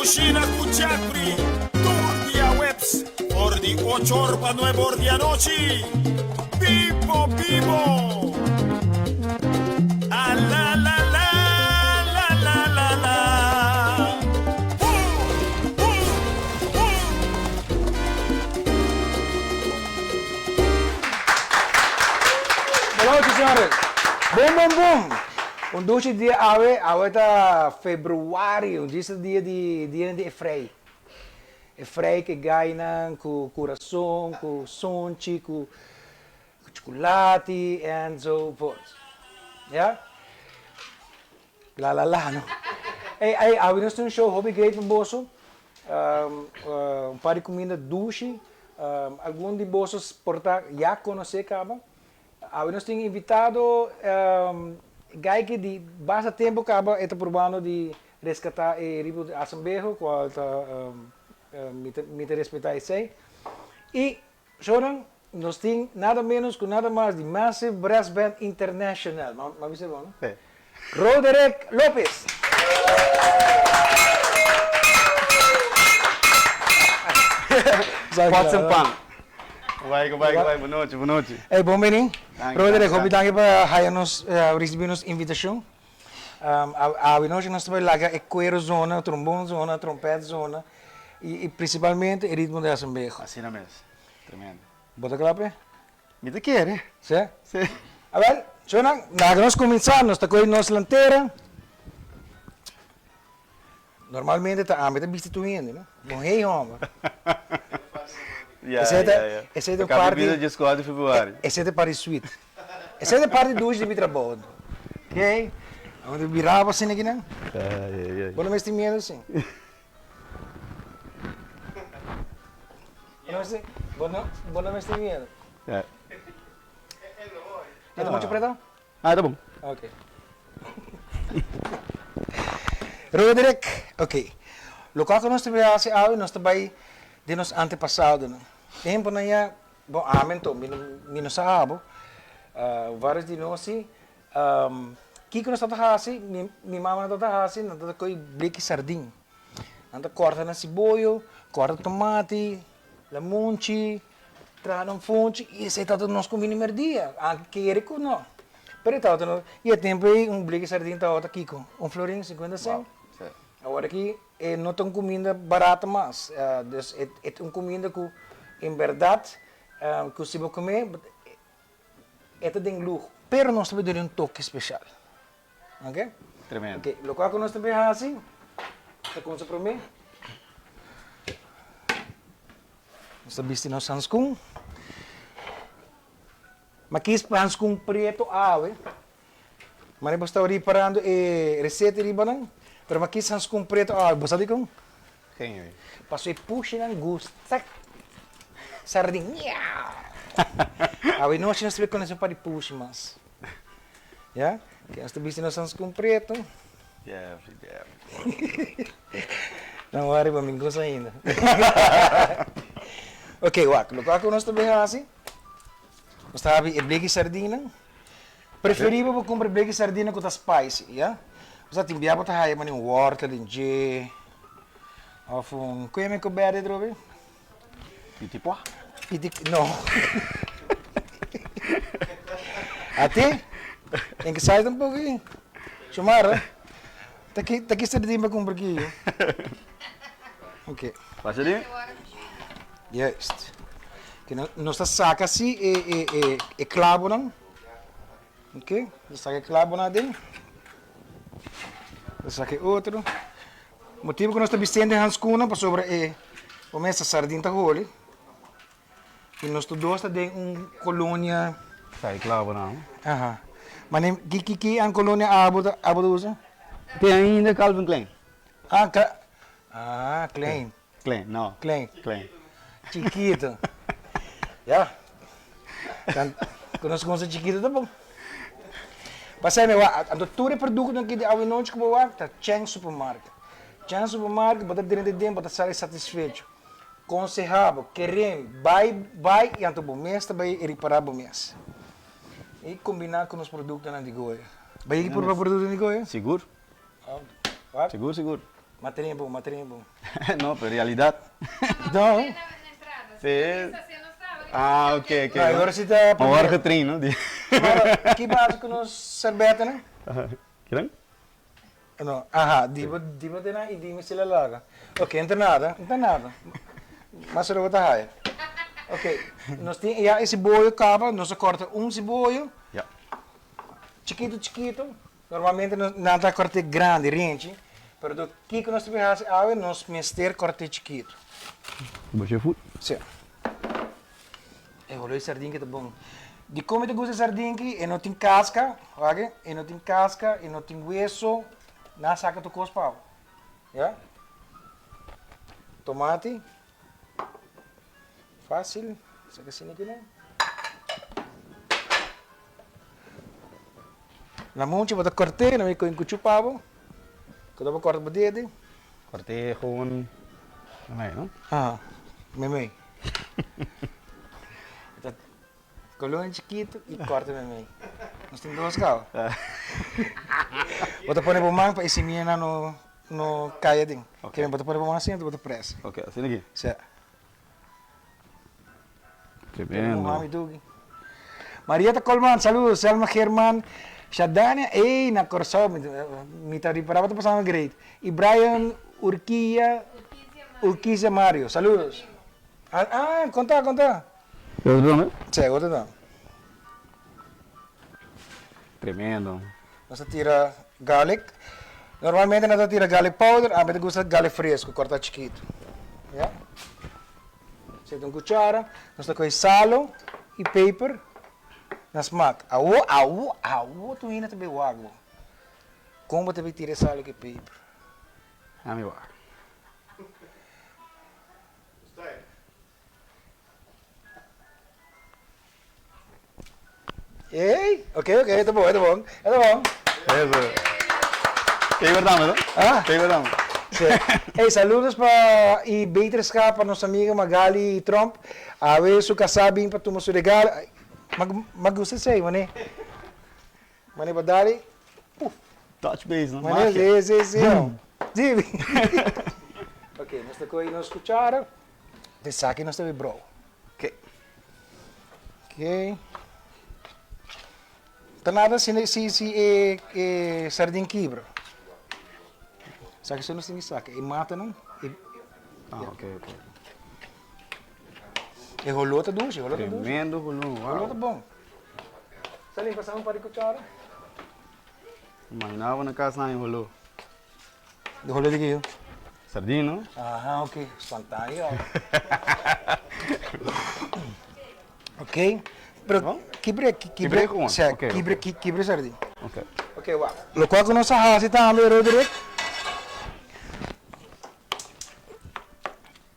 Kushina ku Jeffrey, tur diahuebs for di ocho or pa nuebe or di anochi. Bibo bibo! A la la la, la la la la. Boom, boom, boom. Bon nochi señores. Boom boom boom. Un dushi dia awe, awe ta februari, un djis ta dia di dianan di e frei. E frei ku e gainan ku kurason, ku sunchi, ku chukulati enzovoort. Ya? La la la no. Ey ey awe nos tin un show hopi great pa boso. Un par di kuminda dushi. Algun di boso por ta ya konosé kaba. Awe nos tin invitado guy ki di basta tempo kaba e ta probando di reskatá e ritmo di Asambeho kual ta mi ta respetá esei. I shownan nos tin nada menos ku nada mas di Massive Brass Band International. M'a bisa bon no? Roderick Lopez. Pots en pan. Bai, bai, bai, bon nochi, bon nochi. Hey, bon bini. Roderick, hopi danki pa haya nos, ricibi nos invitacion. Awe nochi nos ta bai laga e cuero zona, trombon zona, trompet zona y principalmente e ritmo di Asambeho. Asina mes, tremendo. Bo ta cla p'e? Mi ta kere. Si? Si. Awel, shownan, laga nos kuminsá. Nos ta kohe nos lantera. Normalmente ta ami ta bisti tur hende, no? Bon hey hòmber. Ya, Esei ta, ya, ya. esei ta un Acaba parti, bida dieskuater di februari. esei ta parti sweet. Esei ta parti dushi di mi trabou. Oké? Abo ta bira bo asina akinan? Ai, ai, ai. Bo no mester miedu asin. Bo no, bo no mester miedu. Ya. E ta mucho preta? Ah, ta bon. Ok. Roderick, ok. Lokual ku nos ta bai hasi awe, nos ta bai den nos antepasadonan. Tempunan ya, bon, ami anto, mi no, mi no sa abo. Varios di nos si. Kiko nos tabata hasi? Mi, mi mama tabata hasi, nan tabata kohe bleki sardin. Nan ta kòrta nan siboyo, kòrta tomati, lamunchi, traha nan funchi i esei tabata nos kuminda merdia, anke kere ku no. Pero e tabata nos, i e tempu ei un bleki sardin tabata kiko? Un florin, sinkuenta sènt. Awor aki e no ta un kuminda barato mas, dus e ta un kuminda ku en bèrdat ku si bo kume e ta den luho. Pero nos ta bid'e un toke speshal. Ok? Tremendo. Ok, lokual ku nos ta bin hasi, ta kumsa promé. Nos ta bisti nos hanskun. Ma kis hanskun preto awe. Mane bo sta riparando e reseta riba nan, pero ma kis hanskun preto awe. Bo sa dikon? Geen idee. Paso e pushinan gusta sardin. Miau! Awe nochi nos ta bin konosé un par di pushi mas. Ya, ke nos ta bisti nos hanskun preto. Jeffrey, Jeffrey. No worry, bo mi gusta ainda. Ok, wak, lokual ku nos ta bin hasi, nos ta habi e bleki sardina. Preferibel bo kumpra bleki sardina ku ta spicy, ya. Osea tin bia bo ta haya manera un wòrtel den dje, òf un, ku yama e ku bèrdè atrobe? Pitipua? Piti, no. Ate? Tem que sair um pouco aí. Chumara. Ta ki, ta ki sardin pa cumpra aqui. Ok. Pasa di? Juist. Que no, nos ta saca así e, e, e, e clavonan. Ok. Nos saca e clavonan aden. Nos saca e otro. Motibu ku nos ta bistiendo e hanskuna pasobra e bo mester sardin ta holi i nos tur dos ta den un kolonia. Sa e klabo nan. Aha. Mane ki ki ki an kolonia abo ta abo ta usa? Tin ainda Calvin Klein. Ah ka ah Klein. Klein no. Klein. Klein. Chikito. Ya. Tan ku nos konosa chikito ta bon. Pasai mi wak, anto tur e produktonan ki di awenochi ku bo wak ta Cheng Supermarket. Cheng Supermarket bo ta drenta den bo ta sali satisfecho. Konseha bo, keren, bai bai i anto bo mes ta bai ripará bo mes. I kombiná ku nos produktonan di Goya. Bai yegi purba produktonan di Goya? Sigur. Wak? Sigur sigur. Matrin bon, matrin bon. No, pero realidad. No. Sí. Ah, ok, ok. No, ahora sí ta. Ma word getrain, no? Mara, ki base ku nos serbete, no? Kiran? No, aha, di bo, di bo tena i di mi si la laga. Ok, no ta nada, no ta nada. Mas ora bo ta haya. Ok, nos tin ya e siboyo kaba, nos a korta un siboyo. Ja. Chikito, chikito. Normalmente nos nan ta kort'é grandi, renchi, pero do kiko nos ta bin hasi awe nos mester kort'é chikitu. Bo shef food? Si. E holo e sardinki ta bon. Dikon mi ta gusta e sardinki? E no tin kaska, wak e no tin kaska, e no tin weso, nan a saka tur kos pa bo. Ya. Tomati. Fácil, saka asina aki nan. Lamunchi bo ta kort'é, nan mi kohe un kuchú pa bo, ku ta bo kòrta bo dede. Kort'é gewoon mei, no? Aha, meimei. Ta koló en chikitu i kòrta meimei. Nos tin dos kaba. Bo ta pone bo man pa e simianan no no kai aden. Ok. Bo ta pone bo man asina, bo ta près. Ok, asina aki? Sí. Tremendo. Mami Dugi. Marieta Colman, saludos. Selma German, Shadania, ey, na Kòrsou, mi ta ripará bo ta pasando great. Y Brian Urquilla, Urquiza Mario, saludos. Ah, ah, konta, konta. E otro tambe? Sí, e otro tambe. Tremendo. Nos ta tira garlic. Normalmente nos ta tira garlic powder, ami ta gusta garlic fresco, corta chikito. Ya. Zet un cuchara, nos ta coge salo y peper na smaak. Awo, awo, awo tur hende ta bay wak bo. Con bo ta bay tira e salo cu e peper? Ami wak. Ey, ok, ok, ta bon, ta bon, ta bon. Eso. Peper tambe, no? Ah? Peper tambe. Sí. Ey, saludos pa y beterschap pa nos amiga Magali Tromp. Awe su casá bin pa tuma su regalo. Mag, mag gusta esey, mane. Mane pa dali, puf. Touch base, no? Mane, Magia. sí, sí, sí. Sí. Ok, nos ta coge nos cuchara. Esaki nos ta bay brow. Ok. Ok. Ta nada si si si e e sardin kibra. Esaki so nos tin ki saka. E matanan. E, ah, ok, ok. E holó ta dushi, holó ta dushi. Tremendo holó, wow. Holó ta bon. Salim, pasame un par di cuchara. Imaginaba na cas nan e holó. Di holó di kiyo? Sardin, no? Aha, ok. Spantá yo. Ok. Pero kibre, kibre gewoon. Sea, kibre, kibre sardin. Ok. Ok, wak. Lokual ku nos a hasi tambe, Roderick.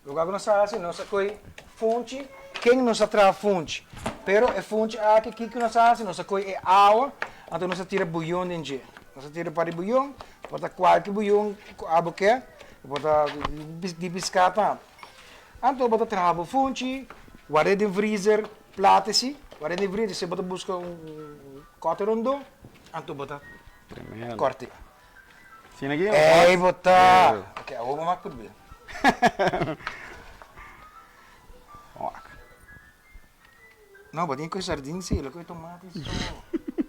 Lokual ku nos a hasi, nos a kohe funchi. Ken nos a traha funchi? Pero e funchi aki, kiko nos a hasi? Nos a kohe e awa, anto nos a tira buyon den dje. Nos a tira un par di buyon, por ta kualke buyon ku abo ke, por ta di piská tambe. Anto bo ta traha bo funchi, ward'é den vrizer, plata si, ward'é den vrizer, si bo ta buska un kòte rondó, anto bo ta kòrt'é. Asina aki? Ey bo ta! Ok, awor bo mak purbe. Wak. No, bo tin ku sardin si, lo ku tomati so.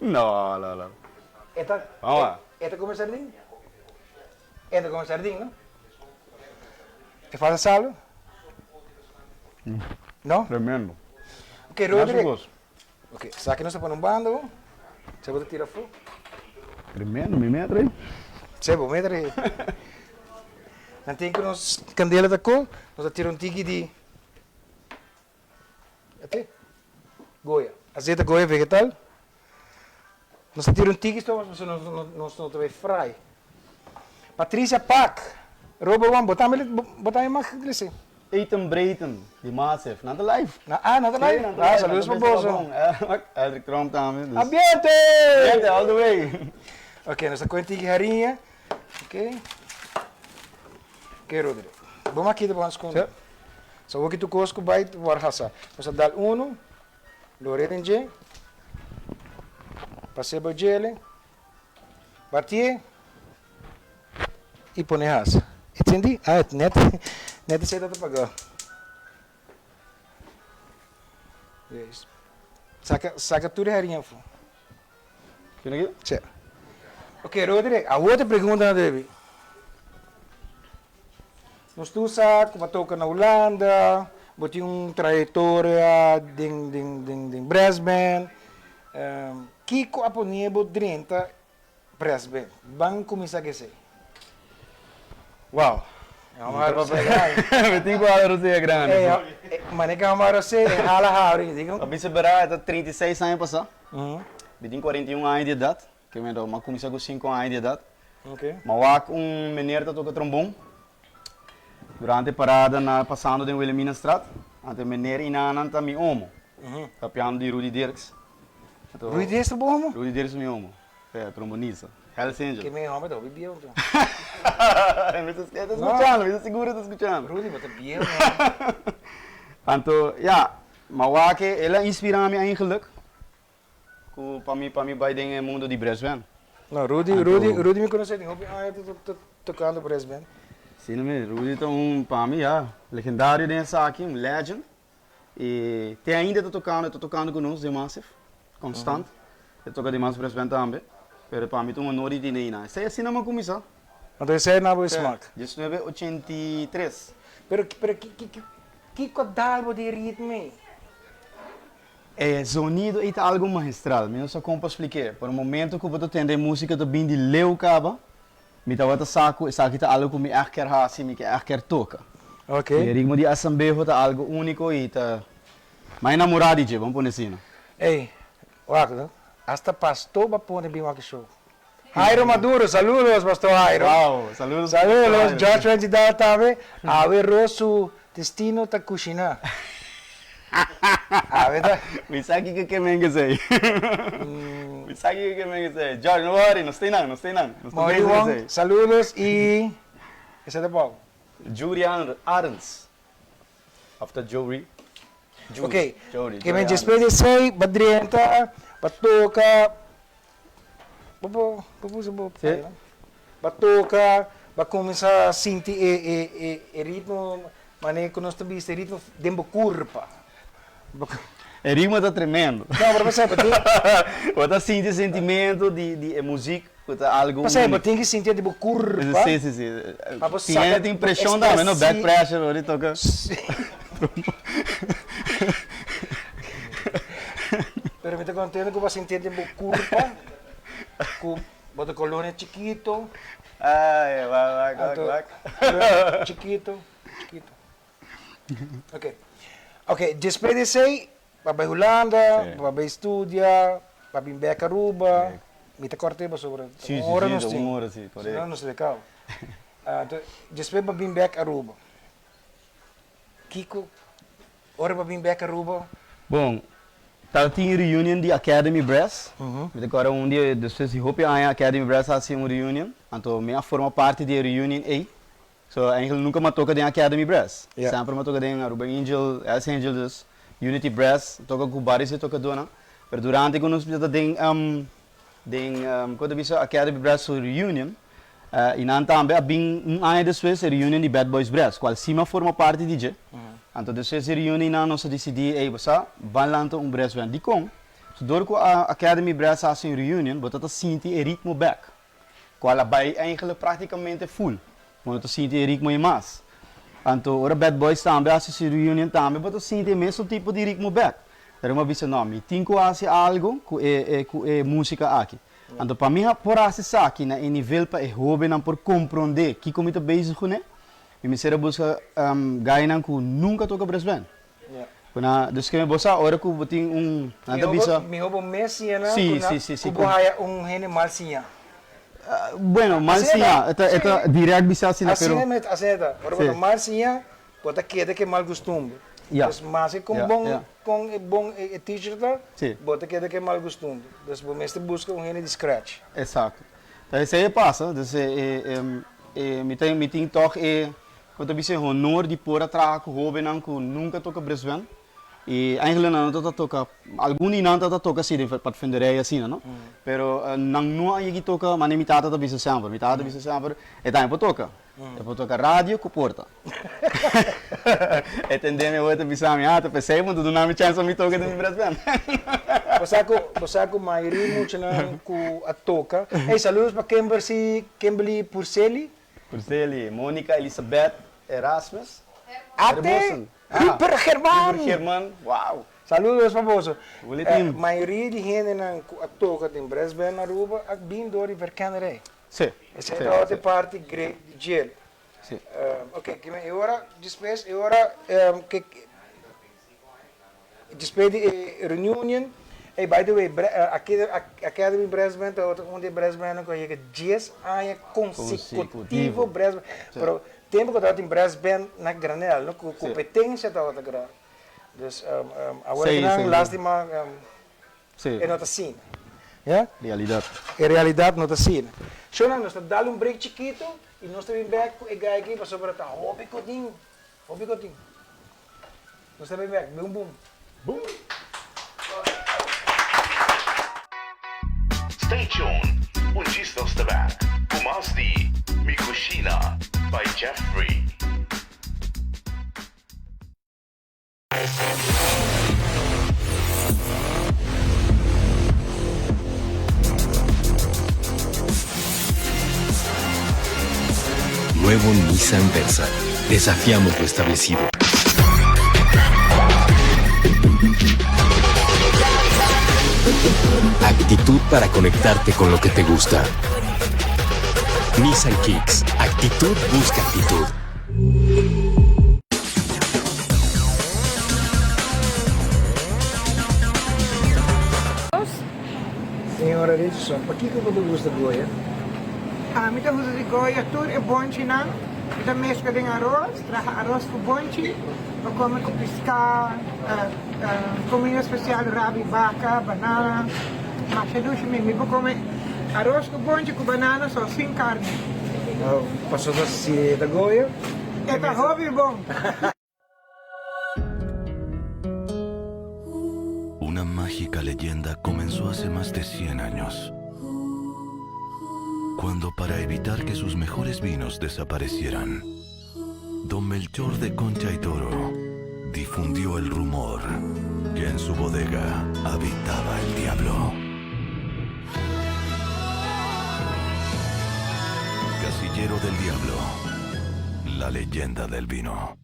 No, no, no. E ta, Vamos. e ta come sardin? E ta come sardin, no? E falta salo? No? Tremendo. Ok, Roderick. Ok, esaki nos ta pone un banda bo. Sebo bo ta tira afó. Tremendo, mi mea trae. Sebo, mi trae. Nan tin ku nos kandela ta ko, nos ta tira un tiki di ate goya, azeta goya vegetal. Nos ta tira un tiki stof pasobra nos no ta bay fry. Patricia Pak, Robo Wan, bo tambe bo tambe mag lese. Ethan Brayton di Massive, nan ta live. Ah, nan ta live? Ah, saludos pa boso. Eldrick Tromp tambe. Dus. Ambiente! Ambiente all the way. Ok, nos ta kohe un tiki hariña. Ok. Ok, Roderick. Bo mag kita bo han skonde. So awor ki tur kos ku bai wòrdu hasa. Nos ta dal unu. Lore den dje. Pas'é bo djele. Batié i pone hasa. Sinti? Ah, net, net esei ta ta pagá. Yes. Saka, saka tur e harinha afó. Kina ki? Sí. Ok, Roderick, awor te pregunta na debi. Nos tur sa ku bo a toka na Hulanda, bo tin un trayektoria den den den den brass band. Kiko a pone bo drenta brass band? Ban kuminsá ku esei. Wow. Mi tin ku hala rosea grandi. Mane ku hala rosea e hala habri. A bisa bera e ta 36 aña pasá. Mi tin 41 aña di edat. Ke mi a kuminsá ku sinku aña di edat. Mi a wak un meneer ta toka trombon durante parada na pasando den Wilhelminastraat. Anto e meneer inanan ta mi omo. Papiando di Rudy Dirks. Rudy Dirks ta bo omo? Rudy Dirks ta mi omo. E trombonista. Hells Angel. Ke mi homber ta hopi bieu anto. Mi ta skuchando, mi ta sigur e ta skuchando. Rudy bo ta bieu man. Anto ya, mi a wak e, el a inspira mi eigenlijk. Ku pa mi pa mi bai den e mundo di brass band. No, Rudy, Rudy, Rudy mi konosé tin hopi aña ta ta tokando brass band. Si no mi, Rudy ta un pa mi ya legendario den esaki, un legend. I te ainda ta tokando, e ta tokando ku nos den Massive, konstant. E toka den Massive Brass Band tambe, pero pa mi ta un honor di tine einan. Esei asina mi a kuminsá. Anto esei na bo e smak? 1983. Pero, pero ki ki kiko a dal bo den ritmo ei? E zonido ei ta algu magistral, mi no sa kon pa splik'é, pero momento ku bo ta tende e músika ta bin di leu kaba, mi tabata sa ku esaki ta algu ku mi ègt kier hasi, mi ke ègt kier toka. E ritmo di asambeho ta algu úniko i ta mi a enamorá di dje, ban pone asina. Ey, wak no, hasta pastor ba pone bin wak e show. Jairo Maduro, saludos pastor Jairo. Wow, saludos pastor Saludos, Jairo. George Rentidal tambe. Awe Ros su destino ta kushiná. Awe ta. Mi sa kiko ke men esei. Mi sa kiko ke men esei. George, no worry, nos ta einan, nos ta einan. Nos ta Mauri bezig Wong, esei. saludos y esei ta Paul. Julian Arends. Of ta Jory? Ok, ke men despues di esei ba drenta, ba toka, bo bo bo puso bo Sí. ba toka, ba kuminsá sinti e e e e ritmo manera ku nos ta bisa e ritmo den bo kurpa. E ritmo ta tremendo. No, pero pasei bo tin. Bo ta sinti e sentimento di di e muzik ku ta algu Pasei bo úniko. tin ki sinti di bo kurpa. Si, si, si. Pa bo Tin saka hende tin preshon tambe, no? Back pressure ora di toka. Si. Pero mi ta kontento ku bo a sinti den bo kurpa ku bo ta kolonia chikito. Ai, wak, wak, wak, wak. Chikito, chikito. Ok, ok, despues di esei bo a bai Hulanda, bo a bai studia, bo a bin bek Aruba, mi ta kòrta pasobra un ora nos tin, si no nos ta kaba. Anto despues bo a bin bek Aruba, kiko ora bo a bin bek Aruba? Bon, tabatin reunion di Academy Brass, mi ta kòrda un dia despues di hopi aña Academy Brass a hasi un reunion, anto mi a forma parti di e reunion ei. So eigenlijk nunca m'a toca den Academy Brass. Ja. Semper m'a toca den Aruba Angel, Hells Angel dus, Unity Brass, toca cu varios e tocadonan. Pero durante cu nos ta den den con ta bisa Academy Brass su reunion, y nan tambe a bin un aña despues e reunion di Bad Boys Brass, cual si m'a forma parti di dje. Anto despues di reunion nan nos a dicidi, ey bo sa, ban lanta un brass band. Dicon? So door cu Academy Brass a haci un reunion, bo ta ta sinti e ritmo bek. Cual a bay eigenlijk practicamente full. Bo no ta sinti e ritmo ei mas. Anto ora Bad Boys tambe haci su reunion tambe bo ta sinti e mesun tipo di ritmo bek. Pero mi a bisa no, mi tin cu haci algo cu e e cu e musica aki. Anto pa mi por haci esaki na e nivel pa e hobennan por compronde kico mi ta bezig cune, mi mester a busca guynan cu nunca toca brass band. Ku na dus ke bo sa ora ku bo tin un nan ta bisa. Miho bo mes siña nan ku nan ku bo haya un hende mal siña. Bueno mal siña e ta e ta direct bisa asina pero. Asina mes asina ta ora bo ta mal siña bo ta keda ku e mal gustumber. Dus maske kon bon kon e bon e teacher ta bo ta keda ku e mal gustumber. Dus bo mester buska un hende di scratch. Exacto. Ta esei a pasa dus e e mi ta mi tin tog e Bo ta bisa e honor di por a traha ku hóbennan ku nunka toka brisband. I eigenlijk nan no ta toka, algun di nan ta toka si den padvinderij asina no, pero nan no a yegi toka manera mi tata ta bisa semper, mi tata ta bisa semper e tambe por toka, e por toka radio ku porta. E tende mi awor ta bisa mi, ah ta p'esei bo no ta duna mi chèns pa mi toka den mi brass band. Bo sa ku, bo sa ku mayoria muchanan ku a toka, ey saludos pa Kimbercy, Kimberly Purceli. Purceli, Monica Elisabeth Erasmus. Ate! Rupert German! Rupert German, wow! Saludos pa boso. Mayoria di hendenan ku a toka den brass band na Aruba a bin dor di verkennerij. Si. Esei ta otro parti great di djel. Si. Ok, kimen e ora despues e ora ke despues di e reunion, ey by the way Academy Brass Band ta otro un di e brass bandnan ku a yega dies aña konsekutivo brass band, pero tempu ku tabatin brass band na Granel no ku kompetensia tabata grandi, dus awor kinan lastima e no ta asina. Ya? Realidad. E realidad no ta asina. Shona, nos ta dal un break chikito y nos ta bin bek cu e guy aki pasobra ta hopi cotin, hopi cotin. Nos ta bin bek, bin un boom. Boom! Stay tuned, un djis nos ta bek cu mas di Mi Cushina by Jeffrey. Nuevo Nissan Versa. Desafiamos lo establecido. Actitud para conectarte con lo que te gusta. Nissan Kicks. Actitud busca actitud. Señora Richardson, pakiko bo ta gusta goya? Ami ta gusta di goya tur e bonchinan. Mi ta mezcla den aros, traha aros cu bonchi, pa come cu pisca, comida special rabi baca, banana. Masha dushi mi. Mi por come aros cu bonchi cu banana so, sin carni. Pasobra si e ta goya. E ta hopi bon. Una mágica leyenda comenzó hace más de 100 años. Cuando para evitar que sus mejores vinos desaparecieran, don Melchor de Concha y Toro difundió el rumor que en su bodega habitaba el diablo. Casillero del Diablo, la leyenda del vino.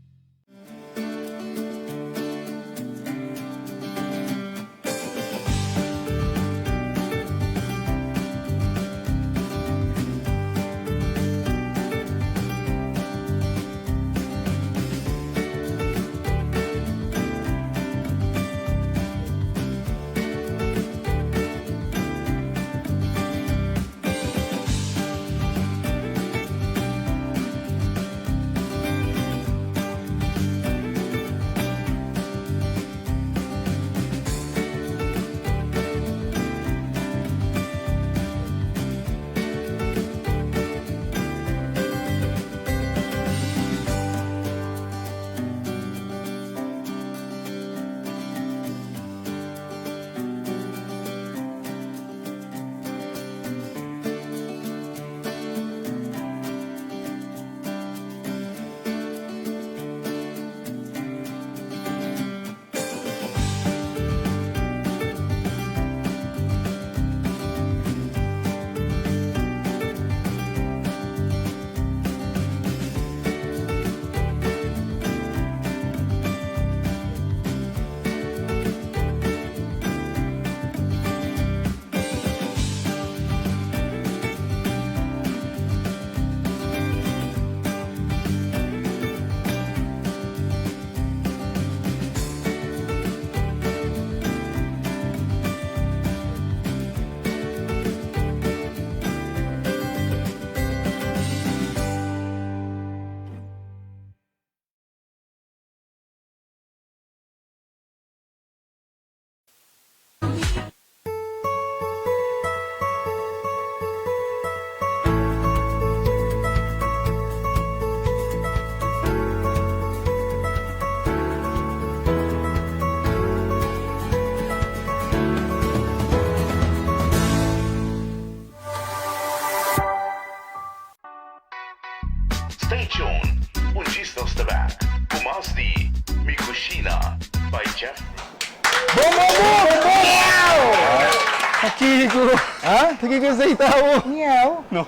Kiko? Ha? Ta kiko esei ta bo? Miau. No.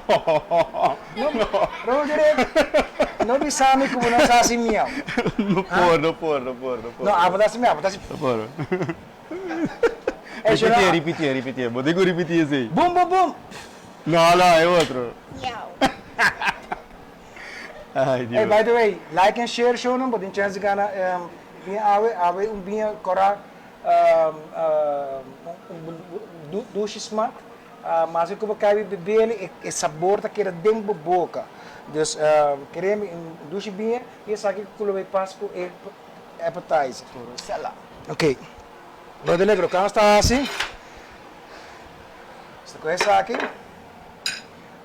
No. Roderick, no bisa mi ku bo no sa hasi miau. No por, no por, no por, no por. No, abo ta hasi miau, abo ta hasi. No por. Ripitié, ripitié, ripitié. Bo tin ku ripití esei. Bum, bum, bum. No, no, e otro. Miau. Ay, Dios. Hey, by the way, like and share shownan, bo tin chance di gana biña awe, awe un biña kòrá, un dushi smak, maske ku bo kai bebele, e sabor ta keda den bo boka. Dus, kere mi un dushi biña i esaki ku lo bay pas ku e appetizer. Ok, lo di legro, kan nos ta hasi? Nos ta kohe esaki,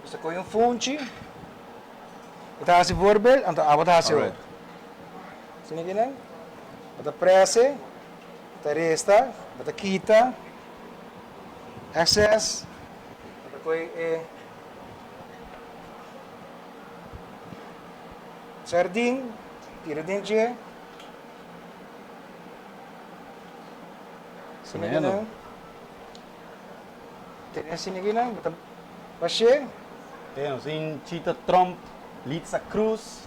nos ta kohe un funchi. E ta hasi voorbeeld, anto abo ta hasi otro. Asina ki nan, bo ta prese, bo ta resta, bo ta kita excess, bo ta kohe e sardin, tira den dje. Asina ki nan, tene asina ki nan, bo ta bash'é. Te nos tin Chita Tromp, Litza Cruz,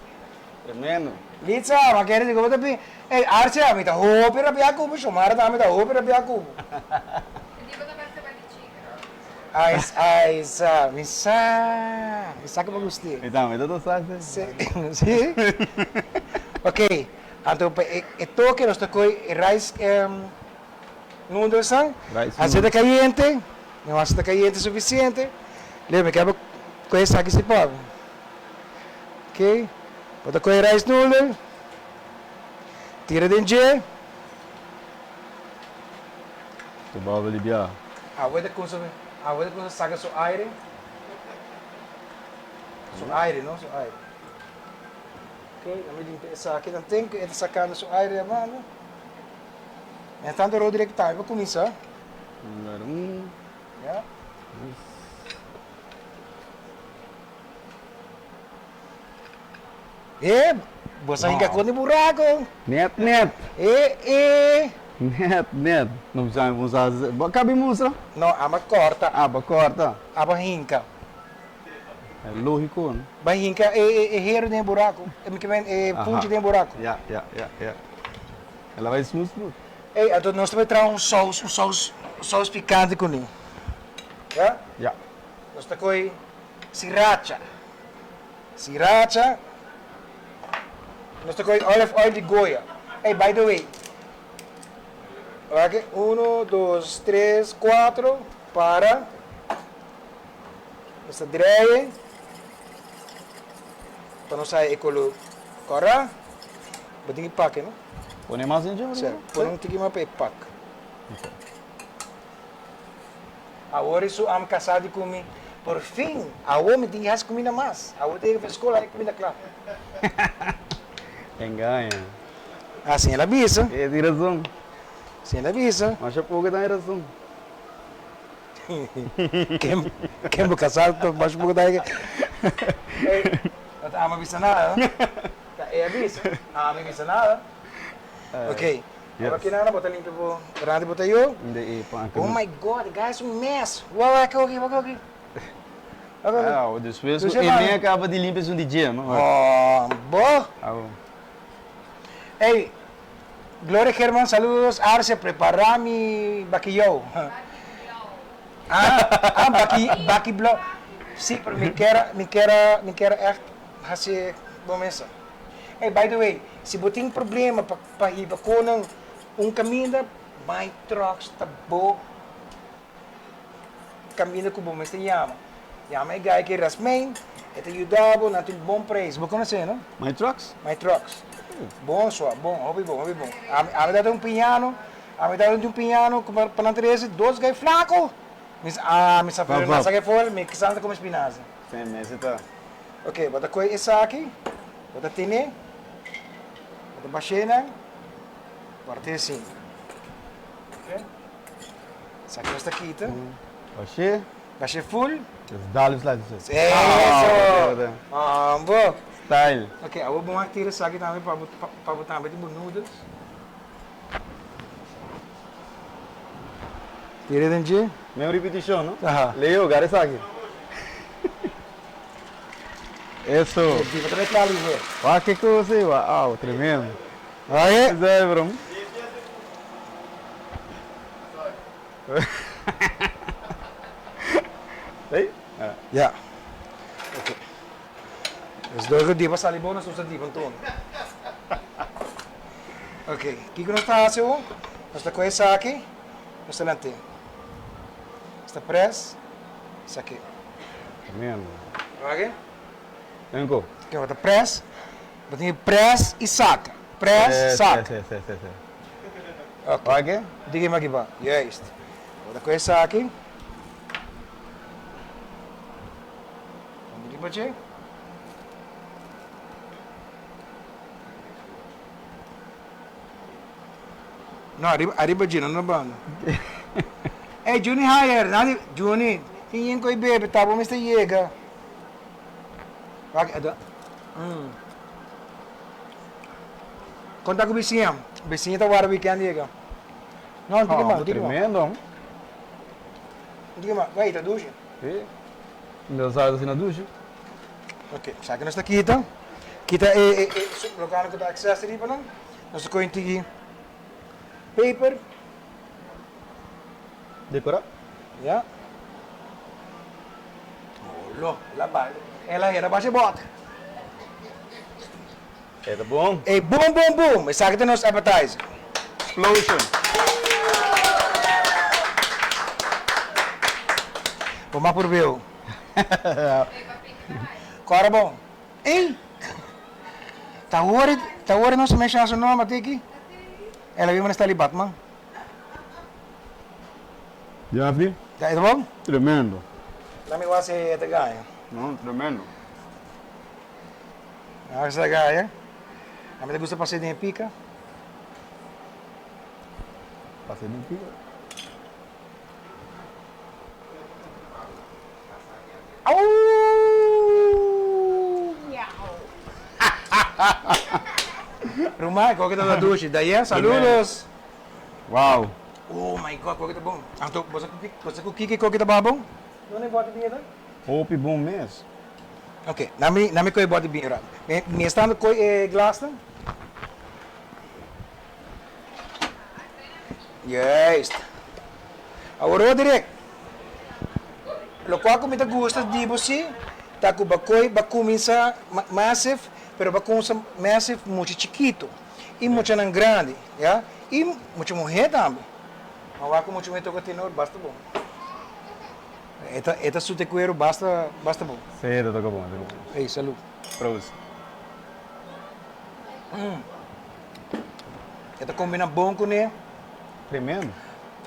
tremendo. Litza, ma kere di ku bo ta bin. Ey, Arcia, mi ta hopi rabia ku bo, Shomara tambe ta hopi rabia ku bo. Di bo ta parse pa di chika. Ay, ay, sa, mi sa, mi sa ku bo gust'é. Mi tambe ta ta sa esei. Si? Ok, anto pa e toke nos ta kohe e rice noodlesnan, aseta kayente. Mi wak si ta kayente sufisiente. Leo mi kaba kohe esaki si por. Ok, bo ta kohe rice noodle, tira den dje. Su bubble di bia. Awe ta kumsa, awe ta kumsa saka su aire. Su aire, no? Su aire. Ok, nan mi limpia esaki dan ten ku e ta sakando su aire abanda. Mientras tanto Roderick tambe por kuminsa. Numero un. Ja. Eh, bo sa hinka kon di buraco. Net, net. Eh, eh. Net, net. No bisa mi musa. Bo kabi mustra? No, aba corta. Aba corta. Aba hinka. É lógico, no? Ba hinka e, e, e hero den buraco. E, mi ke men, e punchi den buraco. Ja, ja, ja, ja. Ela vai smooth, smooth. Ey, anto nos ta bay traha un saus, un saus, un saus picante cu ni. Ya? Ya. Nos ta coy sriracha. Sriracha. Nos ta coy olive oil di Goya. Ey, by the way. Wak, uno, dos, tres, cuatro. Para. Nos ta draai. Pa nos haya e color cora. Bo tin ki pake, no? Pone mas den dje? Sí, pone un tiki mas pa e pak. Awor e su am kasá di ku mi, por fin, awor mi tin ki hasi kuminda mas. Awor tin ki skol haña kuminda kla. Engaña. Ah, sin el a bisa. E tin rason. Sin el a bisa. Masha poko ta haña rason. Ken, ken bo kasá ku masha poko ta haña. Ey, no ta ama bisa nada, no? Ta e a bisa, ami bisa nada. Ok, ora ki nana bo ta limpia bo grandi bo ta yo. Oh my God, guys un mess. Wak wak aki, wak aki. Wak aki. Ah, despues ku e me akaba di limpia esun di dje, no? Oh, bo. Ey, Gloria German, saludos. Arce, prepara mi bakiyou. Ah, ah, baki, baki blou. Si, pero mi kier, mi kier, mi kier echt Hasi bo mesa. Ey, by the way, si bo tin problema pa pa hiba konan un kaminda, My Trucks ta bo kaminda ku bo mester yama. Yama e guy ki Rasmijn, e ta yuda bo, nan tin bon prijs. Bo konosé, no? My Trucks? My Trucks. Bon sua, bon, hopi bon, hopi bon. Ami, ami tabata un piñano, ami tabata un piñano ku pa nan trese dos guy flako. Mi sa, ah, mi sa, pero nan sa ke for, mi kisas ta kome spinaza. Sim, mester ta. Ok, bo ta koe esaki, bo ta tene, bo ta bash'é nan, part'é asin. Ok, esaki nos ta kita. Bash'é. Bash'é full. Nos dal un slice así. Eso! Mambo! Style. Ok, awor bo wak tira esaki tambe pa bo, pa bo tambe tin bo noodles. Tira den dje. Mesmo ripeticion, no? Aha. Leo, gara esaki. Eso. Diva ta mezcla lihe. Wak ke cos ey, wow, tremendo. Oye. Esey, bro. Ey. Ja. Ok. Dus door ku diva sali bon, nos usa diva anto. Ok, kiko nos ta hasi awor? Nos ta kohe esaki, nos ta lant'é. Nos ta press esaki. Tremendo. Oke? Enko. Ok, bo ta press, bo tin ki press i saka. Press, saka. Si, si, si, si. Ok. Oke? Digi mi aki ba. Juist. Bo ta kohe esaki. Pone riba dje. No, ariba, ariba dje, no na banda. Ey, Juni Hayer, nadi, Juni, tin yen koe bebe, ta bo mester yega. Wak, ado, Kon ta ku bisiña? Bisiña ta wara weekend yega. No, no tin ke mas, no tin ke mas. Tremendo. No tin ke mas. Wey, ta dushi. Si. Mi ta sa asina dushi. Ok, sa ke nos ta kita? Kita e e e loke ku ta excess riba nan. Nos ta kohe un tiki paper. Dekorá? Ya. Olo, el a bai. El a hera basha e bòt. E ta bon. E boom boom boom! Esaki ta nos appetizer. Explosion. Bo mas por beu. Kòrda bon. Ey! Ta wori, ta wori nos menshoná su nomber tiki. El a bin manda Stanley Batman. Javi. Ta e ta bon? Tremendo. Lami wak si e ta gaña. No, tremendo. Wak si ta gaña. A mi ta gusta pas'é den e pika. Pas'é den pika. Auuuuuw! Miauw! Ruman, koke ta dushi. Dayen, saludos! Wow! Oh my God, koke ta bon. Anto, bo sa bo sa ku kiko koke ta ba bon? Dónde e bòt di biña ta? Hopi bon mes. Ok, na mi na mi koe e bòt di biña rato. Mi mi esta ando koe e glasnan. Juist. Awor Roderick, lokual ku mi ta gusta di bo si ta ku bo koe bo kuminsá massive, pero bo kuminsá massive mucha chikitu i muchanan grandi, ya, i mucha muhé tambe. Ma wak ku mucha muhé toka tenor basta bon. E ta e ta sute kueru basta basta bon. Sí, e ta toka bon, e ta toka bon. Ey, salud. Proost. E ta combina bon cune. Tremendo.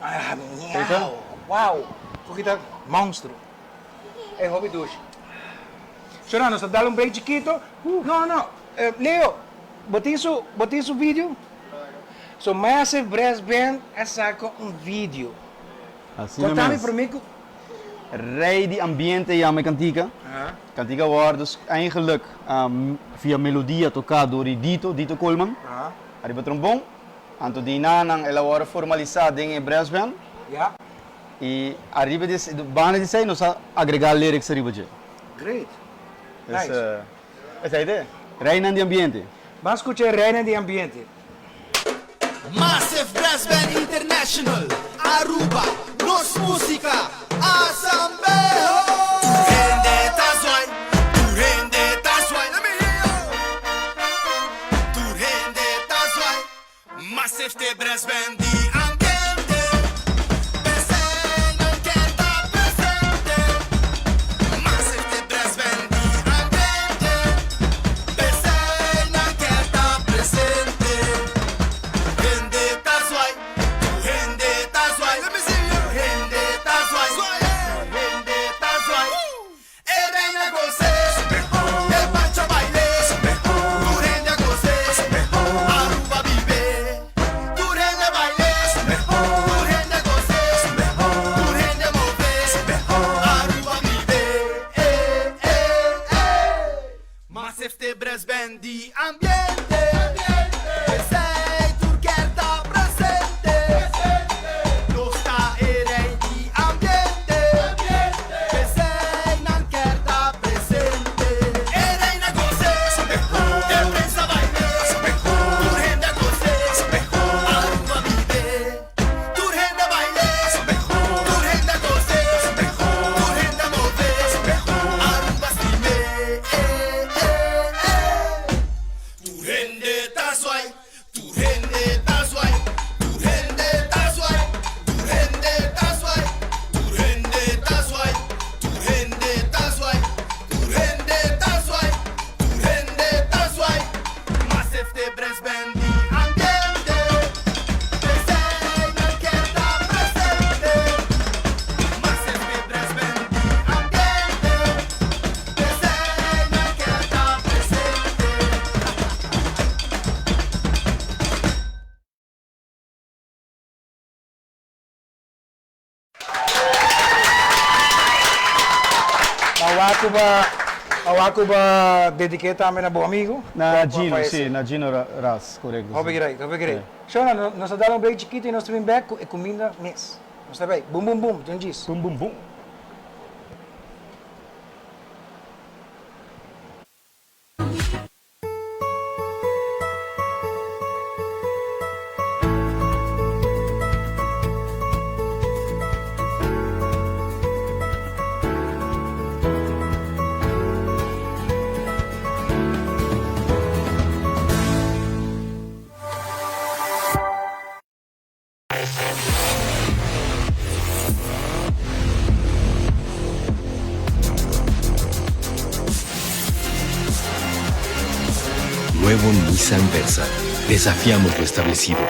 Ah, miau. Wow. Cookie ta monstro. E hopi dushi. Shona, nos ta dal un break chikito. No, no. Leo, bo tin su, bo tin su video? So Massive Brass Band a saca un video. Asina Contami mes. prome cu. Rey di ambiente yama e cantica. Cantica worde dus eigenlijk via melodia toca door di Dito, Dito Koolman, ariba trombon. Anto di nanan el a worde formalisa den e brass band. Y ariba di esey, banda di esey nos a agrega lyrics ariba dje. Great. Dus Nice. esey ta e. Reynan di ambiente. Ban scucha e Reynan di ambiente. Massive Brass Band International, Aruba, nos musica, Asambeho! Tur hende ta zwaai, tur hende ta zwaai, let me hear you! Tur hende ta zwaai, Massive te Brass Band di ambiente, Pesey nan kier ta presente. Massive te Brass Band di ambiente, Pesey nan kier ta presente. Hende ta zwaai, tur hende ta zwaai, let me see you! Hende ta zwaai. Awa cu ba awa cu ba dedique tambe na bo amigo. Na Gino, si, na Gino Ras, corecto. Hopi great, hopi great. Shona, nos ta dal un break chikito y nos ta bin bek cu e cuminda mes. Nos ta bay. Bum bum bum, John Gis. Bum bum bum. Nuevo Nissan Versa. Desafiamos lo establecido.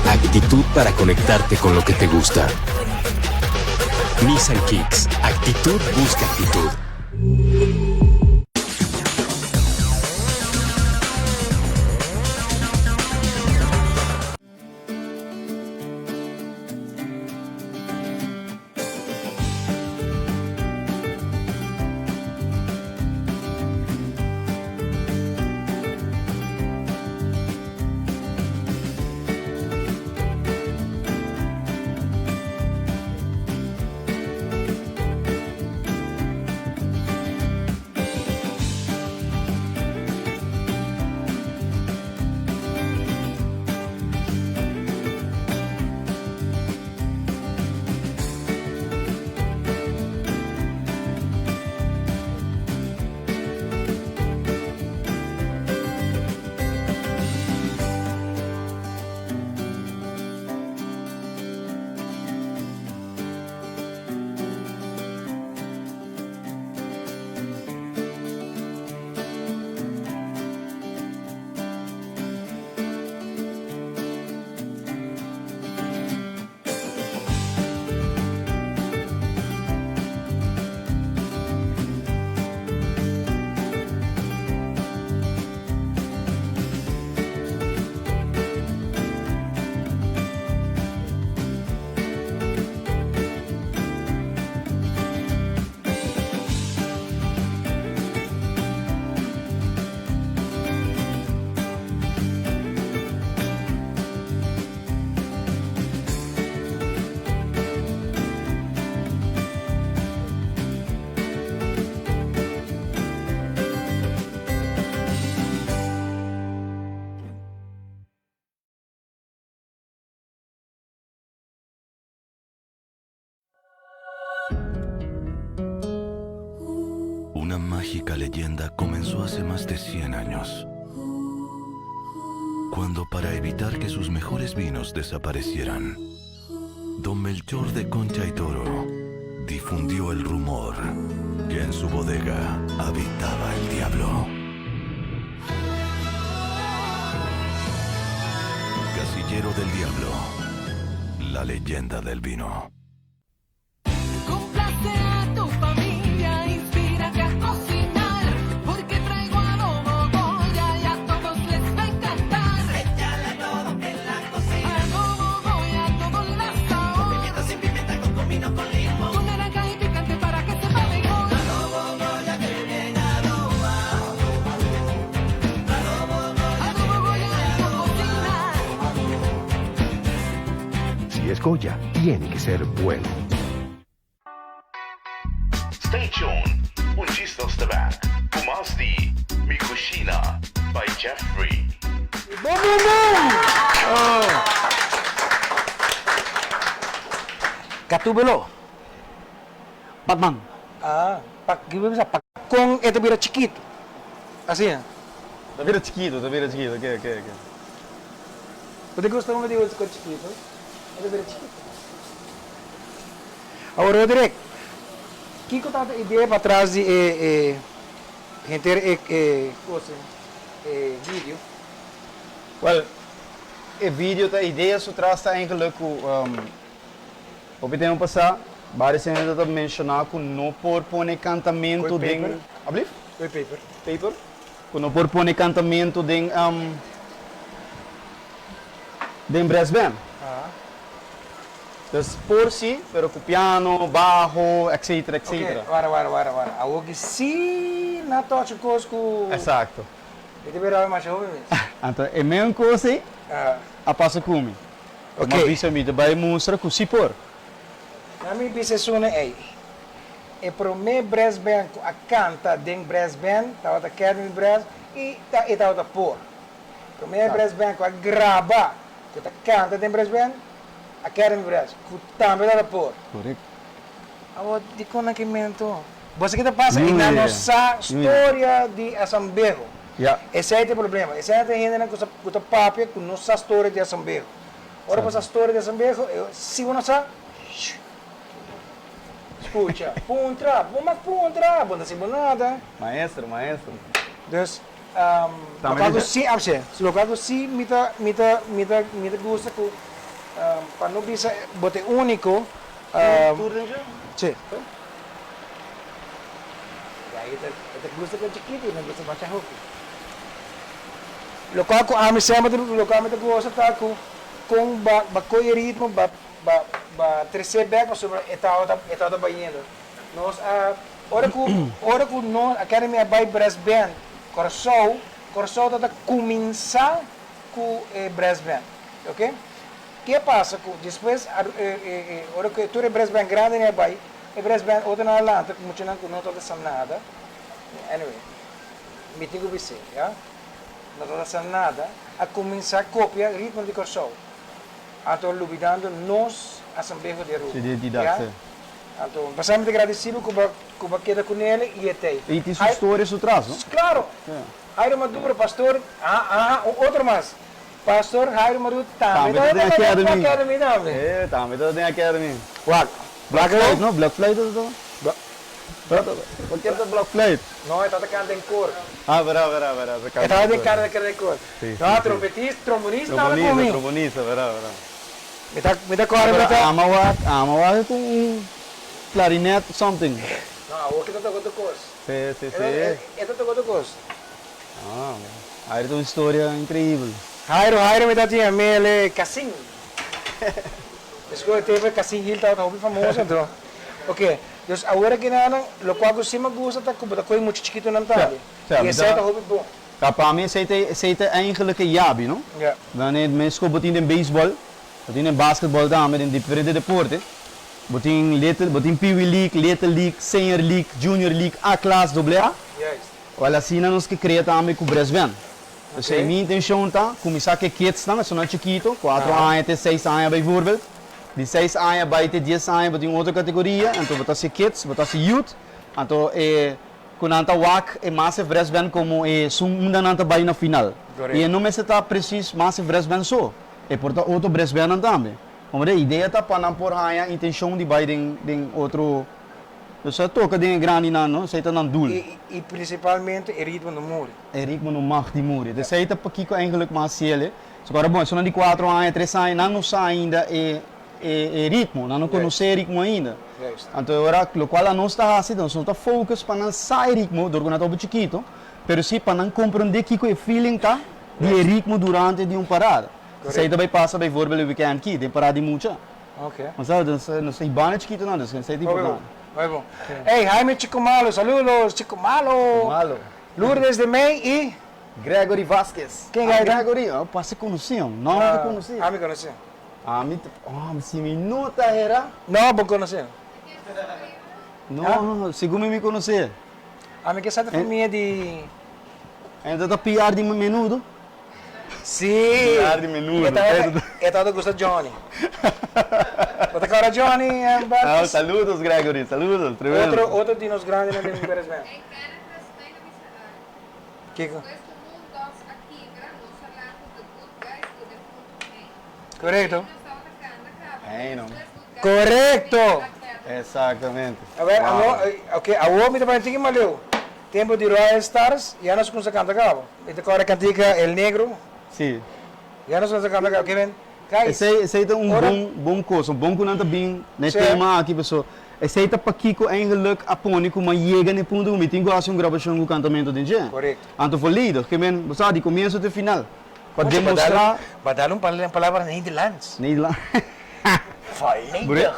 Actitud para conectarte con lo que te gusta. Nissan Kicks. Actitud busca actitud. Una mágica leyenda comenzó hace más de 100 años. Cuando para evitar que sus mejores vinos desaparecieran, don Melchor de Concha y Toro difundió el rumor que en su bodega habitaba el diablo. Casillero del Diablo, la leyenda del vino. Complace a tu familia, inspírate a cocinar, porque traigo adobo Goya y a todos les va a encantar. Échale adobo en la cocina. Adobo Goya, todo le da sabor. Con pimienta, sin pimienta, con comino, con limón. Con naranja y picante para que sepa mejor. Adobo Goya, que bien adoba. Adobo Goya, Adobo Goya en tu cocina. Si es Goya, tiene que ser bueno. Stay tuned, un djis nos ta back cu mas di Mi Cushina by Jeffrey. Boom boom boom! Oh. Gatúbelo. Batman. Ah, pa ki bo bisa pa kon e ta bira chikitu. Asina. Ta bira chikitu, ta bira chikitu, oke oke oke. Bo ta gusta unda di ora chikitu? E ta bira chikitu. Awor Roderick, kiko tabata e idea patras di e e henter e e cosa e video? Wel, e video ta idea su tras ta eigenlijk ku hopi tempu pasá varios hende ta menshoná ku no por pone kantamentu den. Ablief? Koe paper. Paper. Ku no por pone kantamentu den den brass band. Dus por si, pero ku piano, baho, etcetera, etcetera. Ok, wara, wara, wara, wara. Awor ki si na tochi kos ku. Exacto. Mi ta bira masha hopi mes. Anto e meun kos ei a pasa ku mi. Ok. Mi a bisa mi ta bai mustra ku si por. Na mi bisa esuna ei. E promé brass band ku a kanta den brass band tabata Academy Brass i ta e tabata por. Promé brass band ku a graba ku ta kanta den brass band, Academy Brass, ku tambe tabata por. Korekto. Awor dikon nan ke mento? Bo sa ke ta pasa? I nan no sa storia di Asambeho. Esei ta e problema. Esei ta e hendenan ku ku ta papia ku no sa storia di Asambeho. Ora bo sa storia di Asambeho, si bo no sa, Scucha, puntra, bo mak puntra, bo no ta sibo nada. Maestro, maestro. Dus, loke ku si, abse, loke ku si mi ta, mi ta, mi ta, mi ta gusta ku, pa no bisa bo ta e úniko, Tur den dje? Si. Ya, e ta, e ta gusta ku chikito, e no gusta masha hopi. Loke ku ami semper ta, loke ami ta gosa ta ku kon ba, ba koe e ritmo, ba. Ba ba tresé bek pasobra e tabata e tabata bayendo. Nos a ora ku ora ku nos Academy a bai brass band Kòrsou, Kòrsou tabata kuminsá ku e brass band, oke. Ke pasa ku despues a e e e ora ku tur e brass band grandinan a bai, e brass band otronan a lanta ku muchanan ku no tabata sa nada, anyway mi tin ku bis'é ya, no tabata sa nada, a kuminsá kopia ritmo di Kòrsou. Anto lubidando nos Asambeho di Aruba. Su identidad, Ya? sí. Anto, pasá mi ta gradecido cu bo, cu bo keda cu nele y e t'ey. Y tin su storia su tras, no? Claro! Sí. Jairo Maduro, pastor, aha, aha, un otro mas. Pastor Jairo Maduro tambe Tambe ta den ta den Academy. Academy tambe. Eh, tambe ta den Academy. Wak, Blok wak fluit, no? Blok fluit ta ta? Por ke ta blok fluit? No, e ta ta canta den koor. Ah, verdad, verdad, verdad. E ta den canta den koor. Sí, No, sí, trompetista, trombonista tabata Trombonista, ku mi. trombonista, verdad, verdad. Mi ta, mi ta kòrda mi Pero ta. ama wak, ama wak ku un clarinet something. No, awor ki ta toka otro kos. Sí, sí, sí. E ta toka otro kos. Ah, Jairo ta un historia increibel. Jairo, Jairo mi ta tin Amele Cassin. Esco e tempo Cassin Hill tabata hopi famoso anto. Ok, dus awor aki nan, lokual ku si mi gusta ta ku bo ta kohe mucha chikitonan tambe. Sí, sí, I esei ta hopi bon. Ta pa mi esei ta esei ta eigenlijk e yabi no. Ja. Wanneer mesco bo tin den baseball, bo tin den basketball tambe, den diferente deporte, bo tin little, bo tin Pee Wee League, Little League, Senior League, Junior League, A klas, Doble A. Juist. Wel asina nos ke krea tambe ku Brass Band. Dus Oké. mi intencion ta kuminsá ku e kidsnan, esunnan chikito, kuatro Aha. aña te seis aña bijvoorbeeld. Di seis aña bai te dies aña bo tin otro kategoria, anto bo ta hasi kids, bo ta hasi youth, anto e. Ku nan ta wak e Massive Brass Band komo e sun unda nan ta bai na final. I e no mester ta presis Massive Brass Band so, e por ta otro brass bandnan tambe. Komprende? E idea ta pa nan por haña intenshon di bai den den otro, dus a toka den e grandinan no, esei ta nan doel. I i prinsipalmente e ritmo no muri. E ritmo no mag di muri. Dus esei ta pakiko eigenlijk mas hasiel. So ora bon, esunnan di kuatro aña, tres aña, nan no sa ainda e. E ritmo, nan no konosé e ritmo ainda. Anto e ora lokual anos ta hasi, nos no ta focus pa nan sa e ritmo dor ku nan ta hopi chikito, pero si pa nan komprondé kiko e feeling ta di e ritmo durante di un parada. Esei ta bai pasa bijvoorbeeld e weekend aki, den parada di mucha. Bo sa, nos nos ta hibana chikitonan, dus esei ta importante. Hopi bon. Ey, Jaime Chico Malo, saludos Chico Malo. Malo. Lourdes de Mey y. Gregory Vasquez. Ken ta? Gregory, oh, pasa konosí, no mi ta konosí. Ami konosí. Ami ta, oh, si mi no ta hera. No, bo konosé. No, segun mi mi konosé. Ami ke sa ta famia di. En ta ta PR di menudo? Si. PR di menudo. E tabata gusta Johnny. Bo ta kòrda Johnny, Barthes? Ah, saludos Gregory, saludos, tremendo. Otro, otro di nos grandinan den Perez Band. Kiko? Korekto. Korekto! Exactamente. A ver, awor, ok, awor mi ta pone tiki maleu. Tempo di Royal Stars, ya nos kumsa kanta kaba. Mi ta kòrda kantika El Negro. Si. Ya nos kumsa kanta kaba. Ke men, guys. Esei, esei ta un bon, bon kos. Un bon ku nan ta bin na e tema aki paso esei ta pakiko eigenlijk a pone ku mi a yega na e punto ku mi tin ku hasi un grabashon ku kantamentu den dje. Korekto. Anto volledig, ke men, bo sa, di komienso te final. Pa demostrá. Ba dal un palabra Nederlands. Nederlands. Volledig.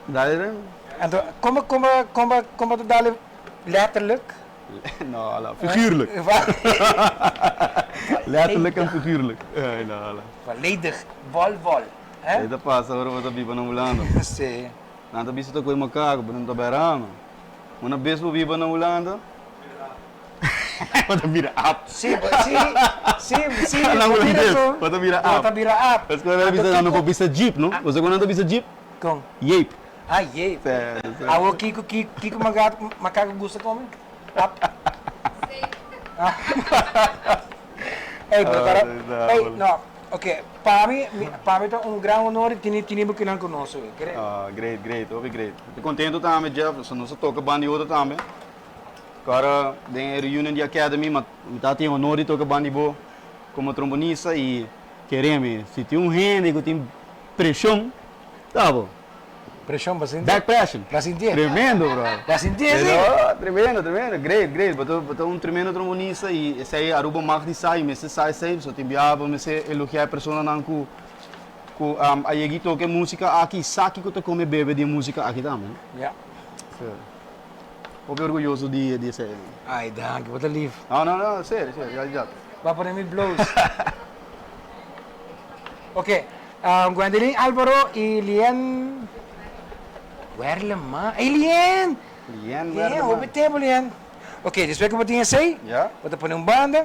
Dale. Anto, como, como, como, como ta dale letterlijk? No, ala, figuurlijk. Letterlijk en figuurlijk. Ay, no, ala. Volledig. Vol, vol. Hè? Ei ta pasa ora bo ta biba na Hulanda. Sí. Nan ta bisa ta koe makaku, pero nan ta berama. Una bes bo biba na Hulanda, bo ta bira ap. Sí, sí, sí, sí. Na hulandes, bo ta bira ap. Bo ta bira ap. Esei nan ta bisa, nan no por bisa jeep, no? Bo sa kon nan ta bisa jeep? Kon? Jeep. Ah, jeep. Sí, sí. Awor kiko, kiko, kiko makaku gusta kome? Ap. Ey, pero para, ey, no. Ok, pa mi, pa mi ta un gran honor di tini tini bo kinan ku nos hoy. Great. Ah, great, great, hopi great. Mi ta contento tambe, Jeff, so nos a toca banda di otro tambe. Kora den e reunion di Academy, ma mi ta tin honor di toca banda di bo como trombonista y kere mi, si tin un hende cu tin presion, ta bo. Preshon, bo sinti? Back pressure. Bo sinti? Tremendo, brother. Bo sinti esi? Pero, tremendo, tremendo. Great, great. Bo ta, bo ta un tremendo trombonista y esei Aruba mag di sa y mester sa esei. So tin biaha bo mester elogia e personanan cu, cu a yega y toca e musica aki y sa kico ta come bebe di e musica aki tambe, no? Ya. So, hopi orguyoso di, di esei. Ay, danki. Bo ta lief. No, no, no. Serio, serio. Realidad. Bo a pone mi bloos. Ok. Gwendelyn Alvaro y Lien Werleman. Ey Lien! Lien Lien, Werleman. hopi tempo Lien. Ok, despues cu bo tin esey, Ja. bo ta pone un banda.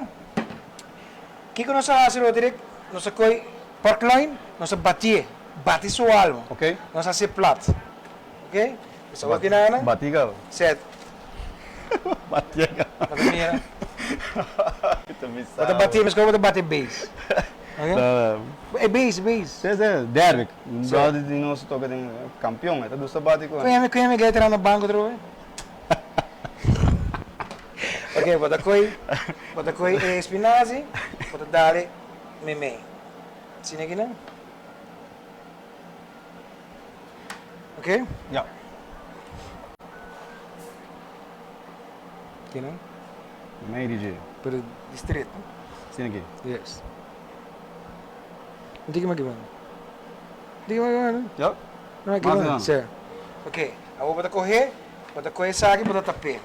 Kico nos a haci Roderick? Nos a coy pork loin, nos a batié, bati su alma. Ok. Nos a haci plat. Ok? Nos a wak nana. Bati caba. Set. Bati caba. Bo ta mira. Ta bisa. Bo ta bati, mescos bo ta bati bass. Ok? E bass, bass. Sí, sí, Derrick. Un brother di nos toca den campeon, e ta gusta bati con. Con con mi traha na banco otro vez? Ok, bo ta coy, bo ta coy e spinazie, bo ta dale meimei. Asina aki nan. Ok? Ja. Aki nan. Meimei DJ. Pero di street, no? Asina aki. Yes. Un tiki mas aki banda. Un tiki mas aki banda. Ja. No, aki banda. Sí. Ok, awor bo ta kohe, bo ta kohe esaki bo ta tap'é.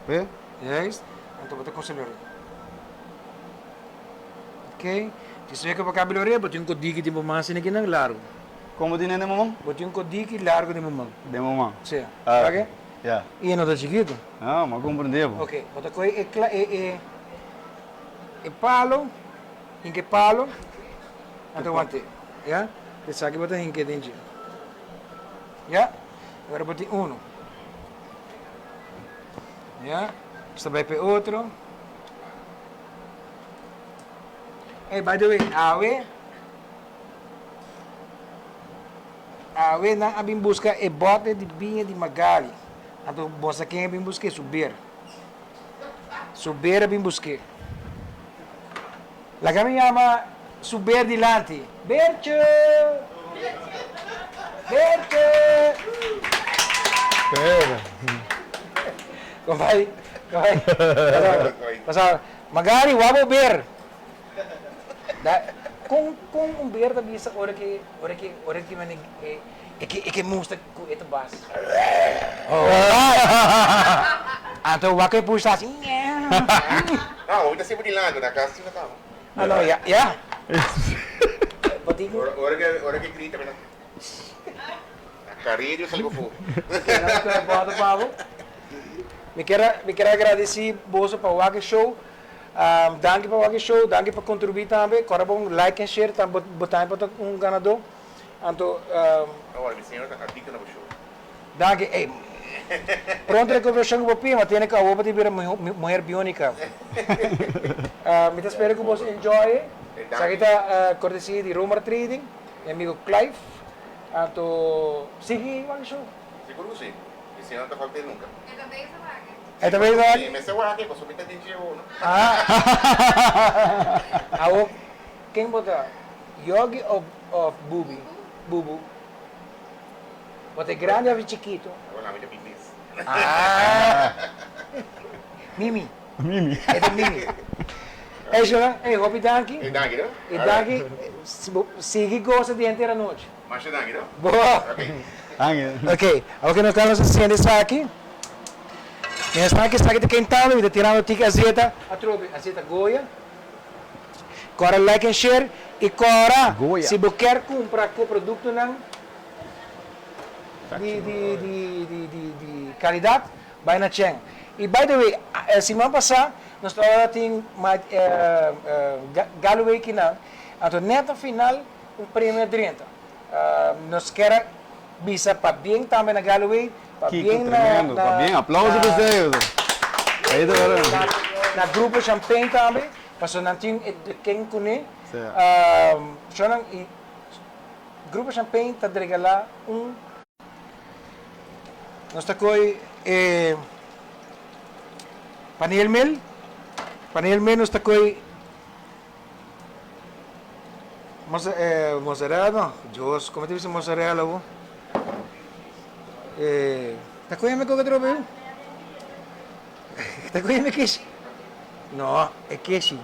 Tap'é? Juist. Anto bo ta kose loré. Ok, despues ku bo kabi loré, bo tin un kodiki den bo man asina aki nan largu. Kon bo tin den bo man? Bo tin un kodiki largu den bo man. Den bo man? Sí. Ah, Ok? Ja. I e no ta chikitu. No, mi a komprendé bo. Ok, bo ta kohe e kla e e e palo, hinka e palo, anto want'é. Ya? Esaki bo ta hink'é den dje. Ya? Awor bo tin unu. Ya? Bo ta bai pa e otro. Ey, by the way, awe, awe nan a bin buska e bote di biña di Magali. Anto bo sa ken a bin busk'é? Su ber. Su ber a bin busk'é. Laga mi yama su ber dilanti. Bertje! Bertje! Kon bai? Kon bai? Pasa, Magari, wak bo ber. Da, kon, kon un ber ta bisa ora ke, ora ke, ora ke mane, e, e ke, e ke mustra ku e ta bas? Anto wak e push ta hasi, Ah, hopi ta siempre dilanti, na cas asina ta. Ah, no, ya, ya. Bo tin ku. Ora, ora ke, ora ke grita, mi ta. Na carilla sali pafó. Bòta pa bo. Mi kier a, mi kier a agradeci boso pa wak e show. Danki pa wak e show, danki pa contribui tambe. Kòrda bon like en share, bo, bo tambe por ta un ganadó. Anto. Awor, mi señora ta adicto na bo show. Danki, ey. Pronto recuperacion ku bo pima, tene ku awor bo ta bira muher bionica. Mi ta spera ku boso enjoy e. Esaki ta cortesia di Romar Trading, mi amigo Clive. Anto sigui wak e show. Sigur ku si. Mi señora no ta falta e nunca. E ta bezig wak e. E ta bezig wak e? Mi mester wak e pasobra mi ta den dje awor no. Awor ken bo ta? Yogi of Bubi? Bubu. Bo ta e grandi of e chikito? Awor ami ta bilis. Ah! Mimi. Mimi. E ta Mimi. Ey Shona, ey hopi danki. Ey danki no. Y danki, sigui gosa di henter anochi. Masha danki no. Bo. Danki. Ok, awor ke nos ta nos haciendo esaki. Mientras tanto esaki ta kentando mi ta tirando tiki azeta atrobe, azeta Goya. Kora like and share y kora Goya. si bo kier cumpra cu productonan di di di di di di calidad Bai na Chen. Y by the way, siman pasá nos tabata tin Galloway kinan, anto net na final un premio a drenta. Nos kier a bisa pabien tambe na Galloway, Kiko pabien na tremendo, pabien, aplauso pa esei. Ahí ta wèr. na Grupo Champagne tambe, pasobra nan tin e ken kuné. Shownan y Grupo Champagne ta regalá un. Nos ta koe e paneelmeel. Paneelmeel nos ta koe mozzarella no, Dios, como ta bisa mozzarella awo? Ta koe mi koke atrobe yu? Ta koe mi keshi? No, e keshi.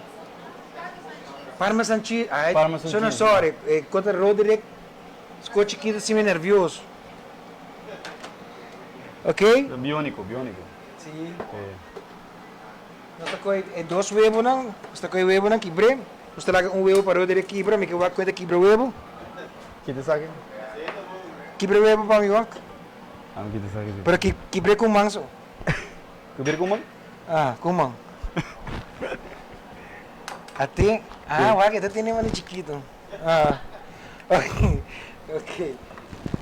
Parmesan cheese, ay, Parmesan so no cheese. sorry, e kota Roderick. Sco chikito si mi nervioso. Ok. Bionico, bionico. Si. Nos ta coge e dos webonan, nos ta coge webonan kibr'é. Nos ta laga un webo pa Roderick kibra, mi ke wak con e ta kibra webo. Kita esaki? Kibra webo pa mi wak. Ami kita esaki si. Pero kibr'é cu man so. Kibr'é cu man? Ah, cu man. Ate, ah wak e ta tene man di chikito. Ah, ok.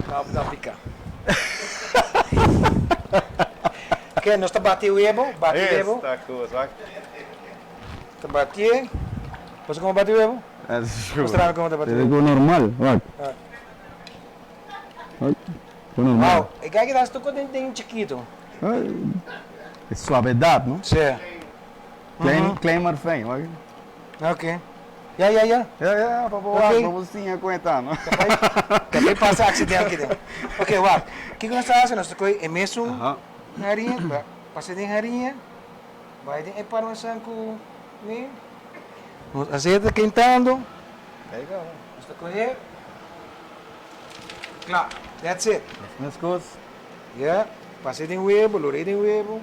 No, no pica. Ok, nos ta bati webo, bati webo. Esta cosa, wak. Ta batié. Bo sa como bati webo? Mustrami como ta bati webo. Ko normal, wak. Ko normal. Wow, e guy kita toko den den chikito. E suavedad, no? Sí. Klein, klein maar fijn, wak. Ok. Ya, ya, ya. Ya, ya, pa bo wak, pa bo siña kon e ta, no? Kapei pasa accident aki den. Ok, wak. Kiko nos ta hasi? Nos ta kohe e mesun hariña, pasa den hariña, bai den e parmesan ku mi. Nos aceite ta kentando. Nos ta kohe. Kla, that's it. Meskos. Ya, pasa den webo, lor'e den webo.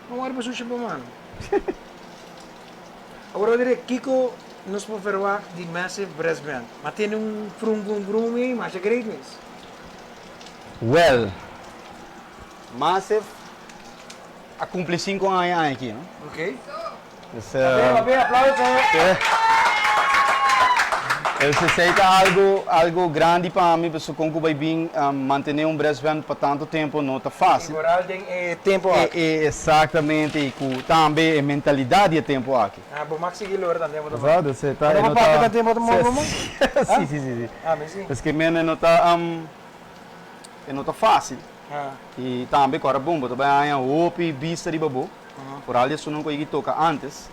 No wòrdu pa sushi bo man. Awor Roderick, kiko nos por verwagt di Massive Brass Band? Ma tene un frum frum frum ei, masha great mes. Well, Massive a cumpli cinco aña aña aki, no? Ok. Dus, Papia, papia, aplauso! Dus esei ta algo, algo grandi pa mi, pasobra con cu bay bin mantene un brass band pa tanto tempo no ta facil. Y vooral den e tempo aki. E, exactamente, y cu tambe e mentalidad di e tempo aki. Ah, bo mag sigui lora tan tempo ta Sa, dus e ta, Pero e bo no papia ta tan tempo ta mobo mo? Si, si, si, si. Ah, mi si. Dus ke men e no ta, e no ta facil. Ah. Y tambe cu ora bon bo ta bay haña hopi bista riba bo. Foral di esunnan ku a yegi toka antes,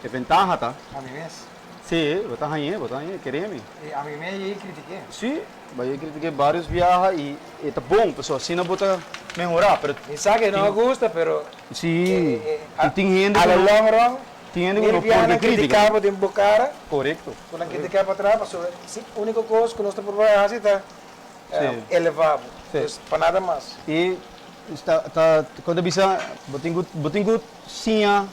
e ventaha ta. Ami mes. Sí, bo ta hañ'é, bo ta hañ'é, kere mi. I ami mes yegi kritik'é. Sí, bo a yegi kritik'é vários biaha i e ta bon, pasobra asina bo ta mehorá, pero. Mi sa ke no a gusta, pero. Sí, i tin hende A ku lo no. long run, Tin hende ku mil no por biaha di nan kritika. kritiká bo den bo kara. Korekto. Ku nan kritiká pa atras, pasobra si úniko kos ku nos ta por hasi ta elevá bo. Sí. Dus pa nada mas. I Ta ta kon ta bisa bo tin ku bo tin ku siña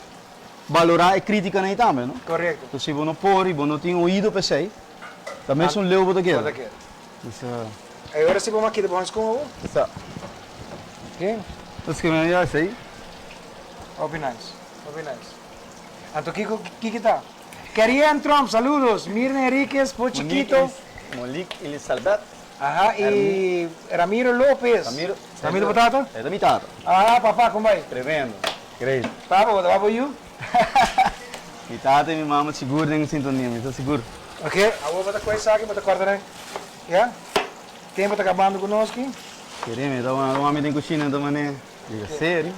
balorá e krítikanan ei tambe no. Korekto. Entonces si bo no por i bo no tin oido pa esei ta mesun leu bo ta keda. Bo ta keda. Dus. E ora si bo a kita bo hanskun awor? Sa. Oke. Dus ke men ya esei. Hopi nice, hopi nice. Anto kiko kiko ta? Kerianne Tromp saludos, Mirna Henriquez po chikito. Monique Elizabeth. Aha, y Ramiro Lopez. Ramiro. Ramiro bo tata? E ta mi tata. Aha, papa, con bai? Tremendo. Great. Papa, bo ta wak bo yu? Mi tata y mi mama sigur den sintonia, mi ta sigur. Ok, awor bo ta coge esaki, bo ta corta den, ya? Tempo ta cabando cu nos aki. Kere mi ta wak mami den cushina ta mane diga serio.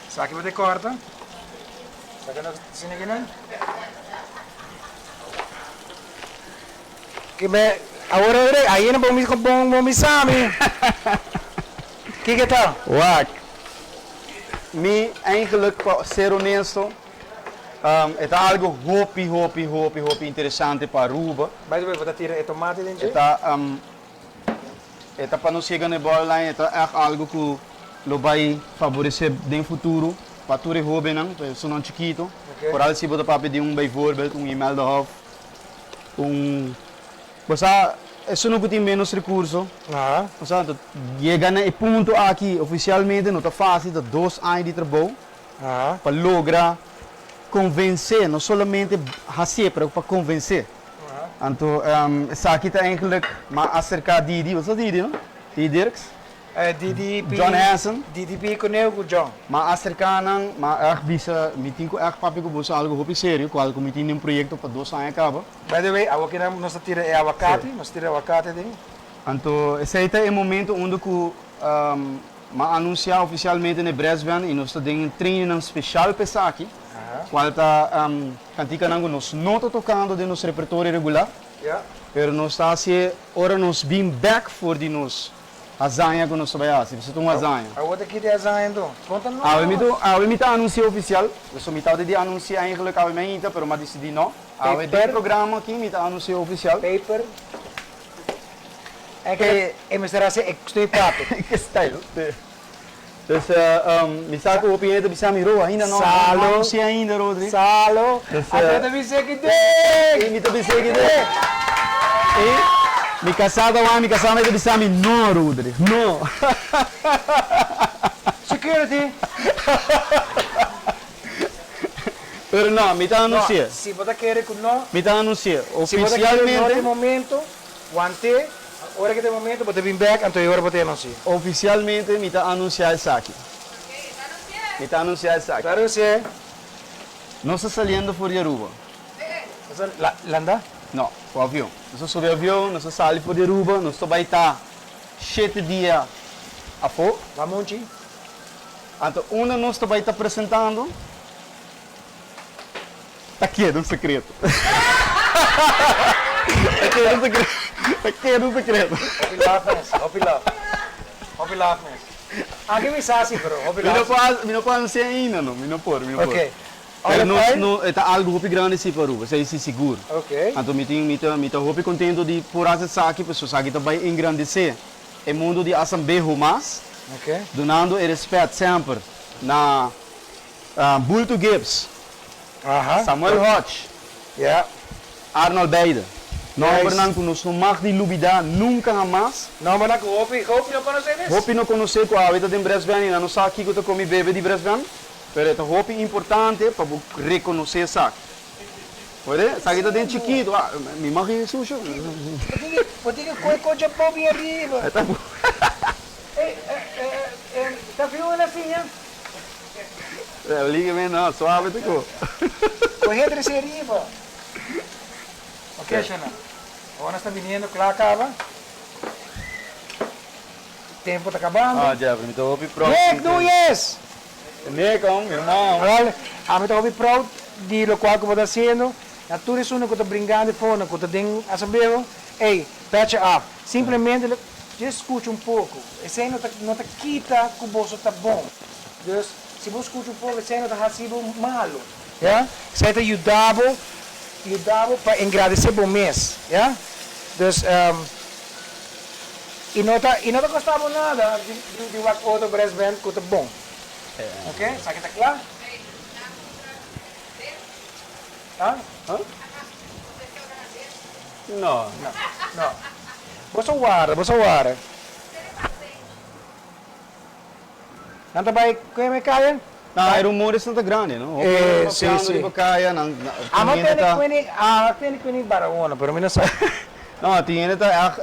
Esaki bo ta corta. Esaki no asina kinan. Ke me awor awor ayi na bo mi bon bo mi sa mi. Kiko ta? Wak, mi eigenlijk pa ser honesto. E ta algo hopi, hopi, hopi, hopi interesante pa Aruba. By the way, bo ta tira e tomate den dje? E ta, e ta pa nos yega na e borderline, e ta ègt algo ku lo bai faboresé den futuro pa tur e hóbennan, pa esunnan chikito. Foral si bo ta papia di un bijvoorbeeld un Imelda Hof, un, bo sa, esunnan ku tin ménos rekurso, bo sa, yega na e punto aki ofisialmente no ta fásil, ta dos aña di trabou. Pa logra convence, no solamente hacié, pero pa convence. Anto esaki ta eigenlijk m'a acerca Didi, bo sa Didi no? Didi Dirks? Didi pi. John Hansen. Didi pi coneu cu John. M'a acerca nan, m'a echt bisa, mi tin cu echt papia cu boso algo hopi serio, cual cu mi tin den proyecto pa dos aña caba. By the way, awo kinan nos ta tira e awacate, nos tira e awacate den. Anto esey ta e momento unda cu M'a anunsiá ofisialmente na e Brass Band i nos ta den trainingnan speshal pa esaki, kual ta kantikanan ku nos no ta tokando den nos repertorio regular, pero nos ta hasié ora nos bin bèk for di nos hazaña ku nos ta bai hasi, pasobra ta un hazaña. Awor ta kita e hazaña anto? Konta nos! Awe mi ta awe mi ta anunsiá ofisial, pasobra mi tabata di anunsiá eigenlik awe mainta, pero m'a disidí no. Awe den e programa aki mi ta anunsiá ofisial. Paper. E ke e mester hasi e stoi papi. Ke style. Dus mi sa ku hopi hende ta bisa mi, Ro, ainda no, no anuncia ainda, Rodri. Salo. Ate ta bisa ki den. I mi ta bisa ki den. I mi kasá ta wak, mi kasá ta bisa mi, no, Rodri, no. Security. Pero no, mi ta anuncia. No, si bo ta kere ku no. Mi ta anuncia Si bo ta kere no oficialmente. te momento, wante, ora ku ta e momento bo ta bin bek, anto e ora bo ta anuncia. Oficialmente mi ta anuncia esaki. Mi ta anuncia esaki. Ta anuncia. Nos ta saliendo for di Aruba. Nos ta landa? No, ku avion. Nos ta subi avion, nos ta sali for di Aruba, nos ta bai ta shete dia afó. Lamunchi. Anto unda nos ta bai ta presentando? Ta keda un secreto. Ta keda un secreto. Ta keda un secreto. Hopi love mes, hopi love. Hopi love mes. Aki mi sa si pero hopi Mi no love. por, mi no por anuncia ainda no, mi no por, mi no por. Ok. Pero Olive nos oil? no, e ta algo hopi grandi si pa Aruba, esei si sigur. Ok. Anto mi tin, mi ta, mi ta hopi contento di por haci esaki, pasobra esaki ta bai engrandece e mundo di Asambeho mas, Ok. dunando e respet semper na Bulto Gibbs, Samuel Hodge, Arnold Beide. Nombernan ku nos no mag di lubidá nunka hamas. Nombernan ku hopi hopi no konosé mes. Hopi no konosé ku awe ta den Brass Band i nan no sa kiko ta komi bebe di Brass Band. Pero e ta hopi importante pa bo rekonosé esaki. Oye, esaki ta den chikitu. Ah, mi mag e sushi. Bo tin ke koe kocha popi ariba. Ey, ta fiuna siña. Liga mi no, suave ta ku. Coge trece riba. Ok Shana, awor nos ta biniendo kla kaba. Tempo ta kabando. Ah Jeffrey, mi ta hopi proud. Nick Nunez! Nick, hom, mi hermano. Wel, ami ta hopi proud di lokual ku bo ta hasiendo. Na tur esun ku ta bringando e fondo, ku ta den asambleo, ey, petje af. Simplemente just skucha un poko. Esei no ta no ta kita ku boso ta bon. Dus, si bo skucha un poko esei no ta hasi bo malu, ya. Esei ta yuda bo, yuda bo pa engradesé bo mes, ya. Dus, i no ta, i no ta kosta bo nada di di wak otro brass band ku ta bon. Oke, esaki ta kla? Ha? No. No, no. Boso warda, boso warda. Nan ta bai kue kaya? No, e rumores nan ta grandi, no? Hopi Eh, hende sí, papiando sí. riba kaya, nan tin Amo hende tene ta. kueni, amo tene kueni Barahona, pero mi no sa. No, tin hende ta ègt,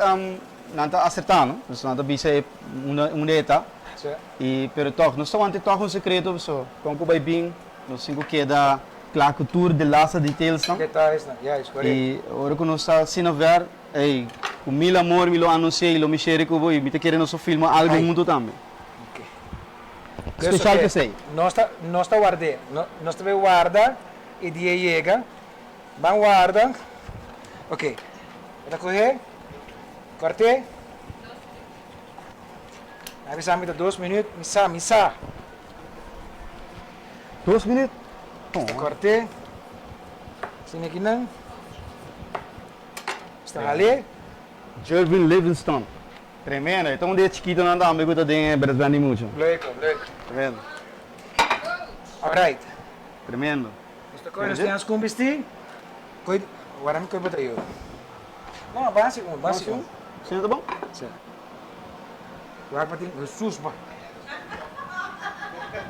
nan ta asertá, no? Dus nan ta bisa e unda unda e ta. Sí. I, pero tòg, nos ta wanta tòg un sekreto, paso kon ku bai bin, nos tin ku keda kla ku tur de laatste detailsnan. Detailsnan, juist, korekto. I ora ku nos ta asina ver, Ey, cu mil amor mi lo anuncia y lo mi share cu bo y mi ta kere nos lo filma algo Ay. hunto tambe. Ok. Special Dus, p'esey. Nos ta, nos ta ward'é. No, nos ta bay warda e dia yega. Ban warda. Ok. Bo ta coge, cort'é. A bisa mi ta dos minuut. Mi sa, mi sa. Dos minuut? Ta cort'é. Asina aki nan. Sta hal'é. Jervin Livingston. Tremendo. E ta un di e chikitonan tambe ku ta den e Brass Band di mucha. Leuk, leuk. Tremendo. Alright. Tremendo. Nos ta kohe nos tin skun bisti. Koe, wara mi koe bota yo. No, basi un, basi un. Si no ta bon? Si. Wak pa tin, Jesus ba.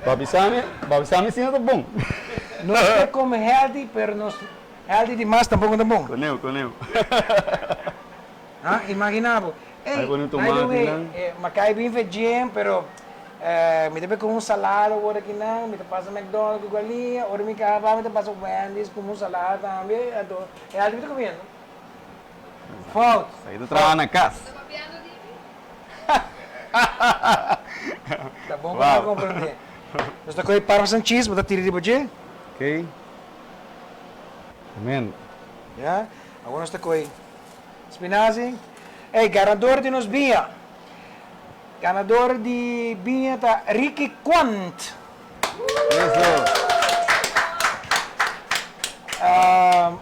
Ba bisa mi, ba bisa mi si no ta bon. Nos ta come healthy, pero nos healthy di mas tampoco ta bon. Coneu, coneu. Ha, imagina bo. Ey, Ai pone by the tomate way, nan. eh, Makai bin fe gym, pero eh, mi ta be come un salada ora aki nan, mi ta pasa McDonald's cu galinha, ora mi caba mi ta pasa Wendy's come un salada tambe, anto healthy mi ta comiendo. Fout. Esaki ta traha na cas. Ta bon pa nan comprende. Nos ta coge parmesan cheese, bo ta tira riba dje. Ok. Tremendo. Ya, awor nos ta coge spinazie. Ey, ganador di nos biña. Ganador di biña ta Ricky Quant. Eso.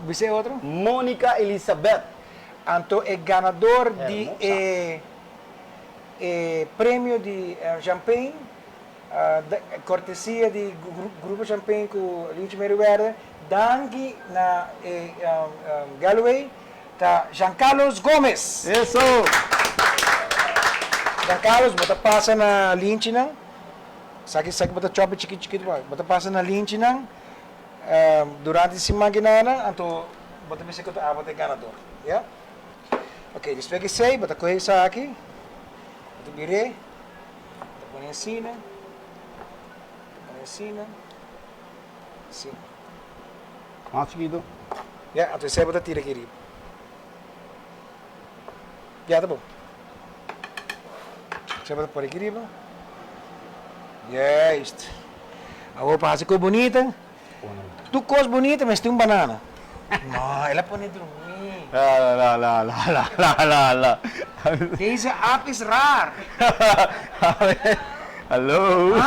Bisa e otro? Monica Elizabeth. Anto e ganador di e e premio di champagne, cortesia di Grupo Champagne cu Linchi Meriwether, danki na e Galloway, ta Jean Carlos Gomez. Eso! Jean Carlos, bo ta pasa na Linchinan. Esaki esaki bo ta chopi chikit chikit bo bo ta pasa na linchinan durante di siman kinana anto bo ta bisa ku ta abo ta e ganador ya. Ok despues di esei bo ta kohe esaki bo ta bir'é bo ta pone asina bo ta pone asina asina. Mas chikito. Ya anto esei bo ta tira aki riba. Ya ta bon. Esei bo ta pone aki riba. Juist. Awor pa hasi kos bunita. Tur kos bunita mester un banana. No, el a pone drumi. La la la la la la la la. Deze app is raar. Hallo.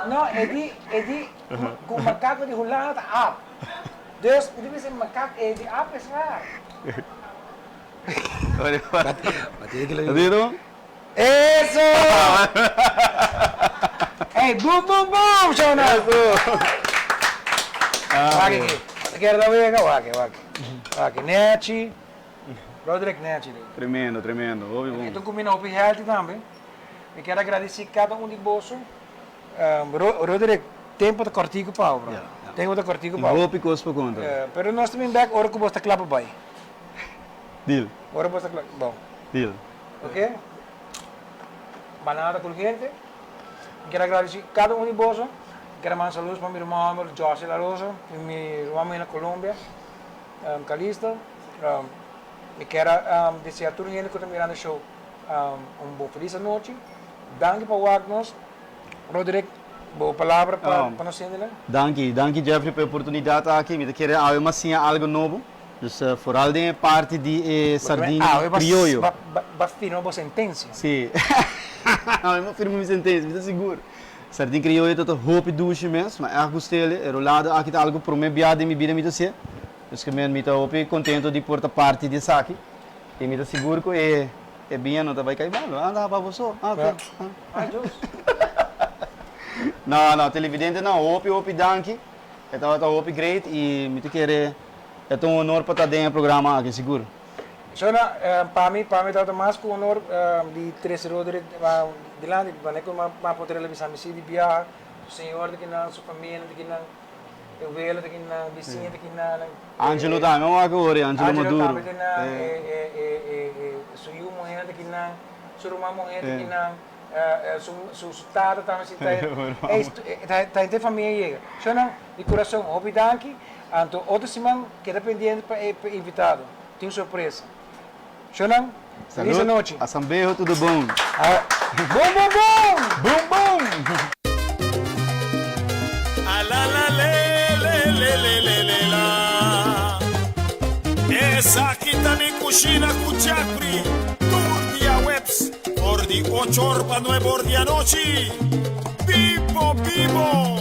No, e di, e di ku makako di Hulanda ta app. Dus, mi ta bisa makak e di app is raar. Eso! Hey, boom, boom, boom, Shona! Eso! Wak aki. Ta kere ta wega? Wak, wak. Wak, nechi. Roderick nechi. Tremendo, tremendo. Hopi bon. E ta un cuminda hopi healthy tambe. Mi kier agradeci cada un di boso. Roderick, tempo ta cortico pa bo, bro. Tempo ta cortico pa bo. Hopi cos pa conta. Pero nos ta bin bek ora cu bo ta cla pa bay. Deal. Ora bo ta cla, bon. Deal. Ok. Banana ta crujiente. Mi kier agradeci cada un di boso. Mi kier a manda saludos pa mi ruman homber Josy La Rosa y mi ruman muher na Colombia, Calista. Mi kier a desea tur hende cu ta mirando e show un bon feliz anochi. Danki pa wak nos. Roderick, bo palabra pa pa nos hendenan. Danki, danki Jeffrey pa e oportunidad aki. Mi ta kere awe mas siña algo nobo. Dus vooral den e parti di e sardina Awe crioyo. ba ba firma bo sentencia. Si. Awe mi a firma mi sentencia, mi ta sigur. Sardin crioyo ta ta hopi dushi mes, ma erg gust'el. E rolado aki ta algo prome bia den mi bida mi ta hacié. Dus ke men mi ta hopi contento di por ta parti di esaki. Y mi ta sigur cu e e biña no ta bay cay malo. Anda hapa bo so. Ah, ok. Ah, Dios. No, no, televidentenan hopi hopi danki. E tabata hopi great y mi ta kere e ta un honor pa ta den e programa aki sigur. Shona, pa mi, pa mi tabata mas ku honor di trece Roderick dilanti, manera ku mi a por a bisa mi si di biaha, su señor ta kinan, su familia ta kinan, e welo ta kinan, bisiña ta kinan. Angelo tambe, mi wak ori, Angelo Maduro. Angelo tambe ta kinan, su yu muher ta kinan, su ruman muher ta kinan. Su su tata tambe si ta ey ta henter famia yega. Shownan di kurason hopi danki. Anto otro siman keda pendiente pa e invitado. Tin un sorpresa. Shownan feliz anochi. Asambeho to the bone. Boom boom boom! Boom boom! A la la le le le le le le la Esaki ta mi kushina ku Jeffrey tur dia webs. For di ocho or pa nuebe or di anochi. Bibo bibo!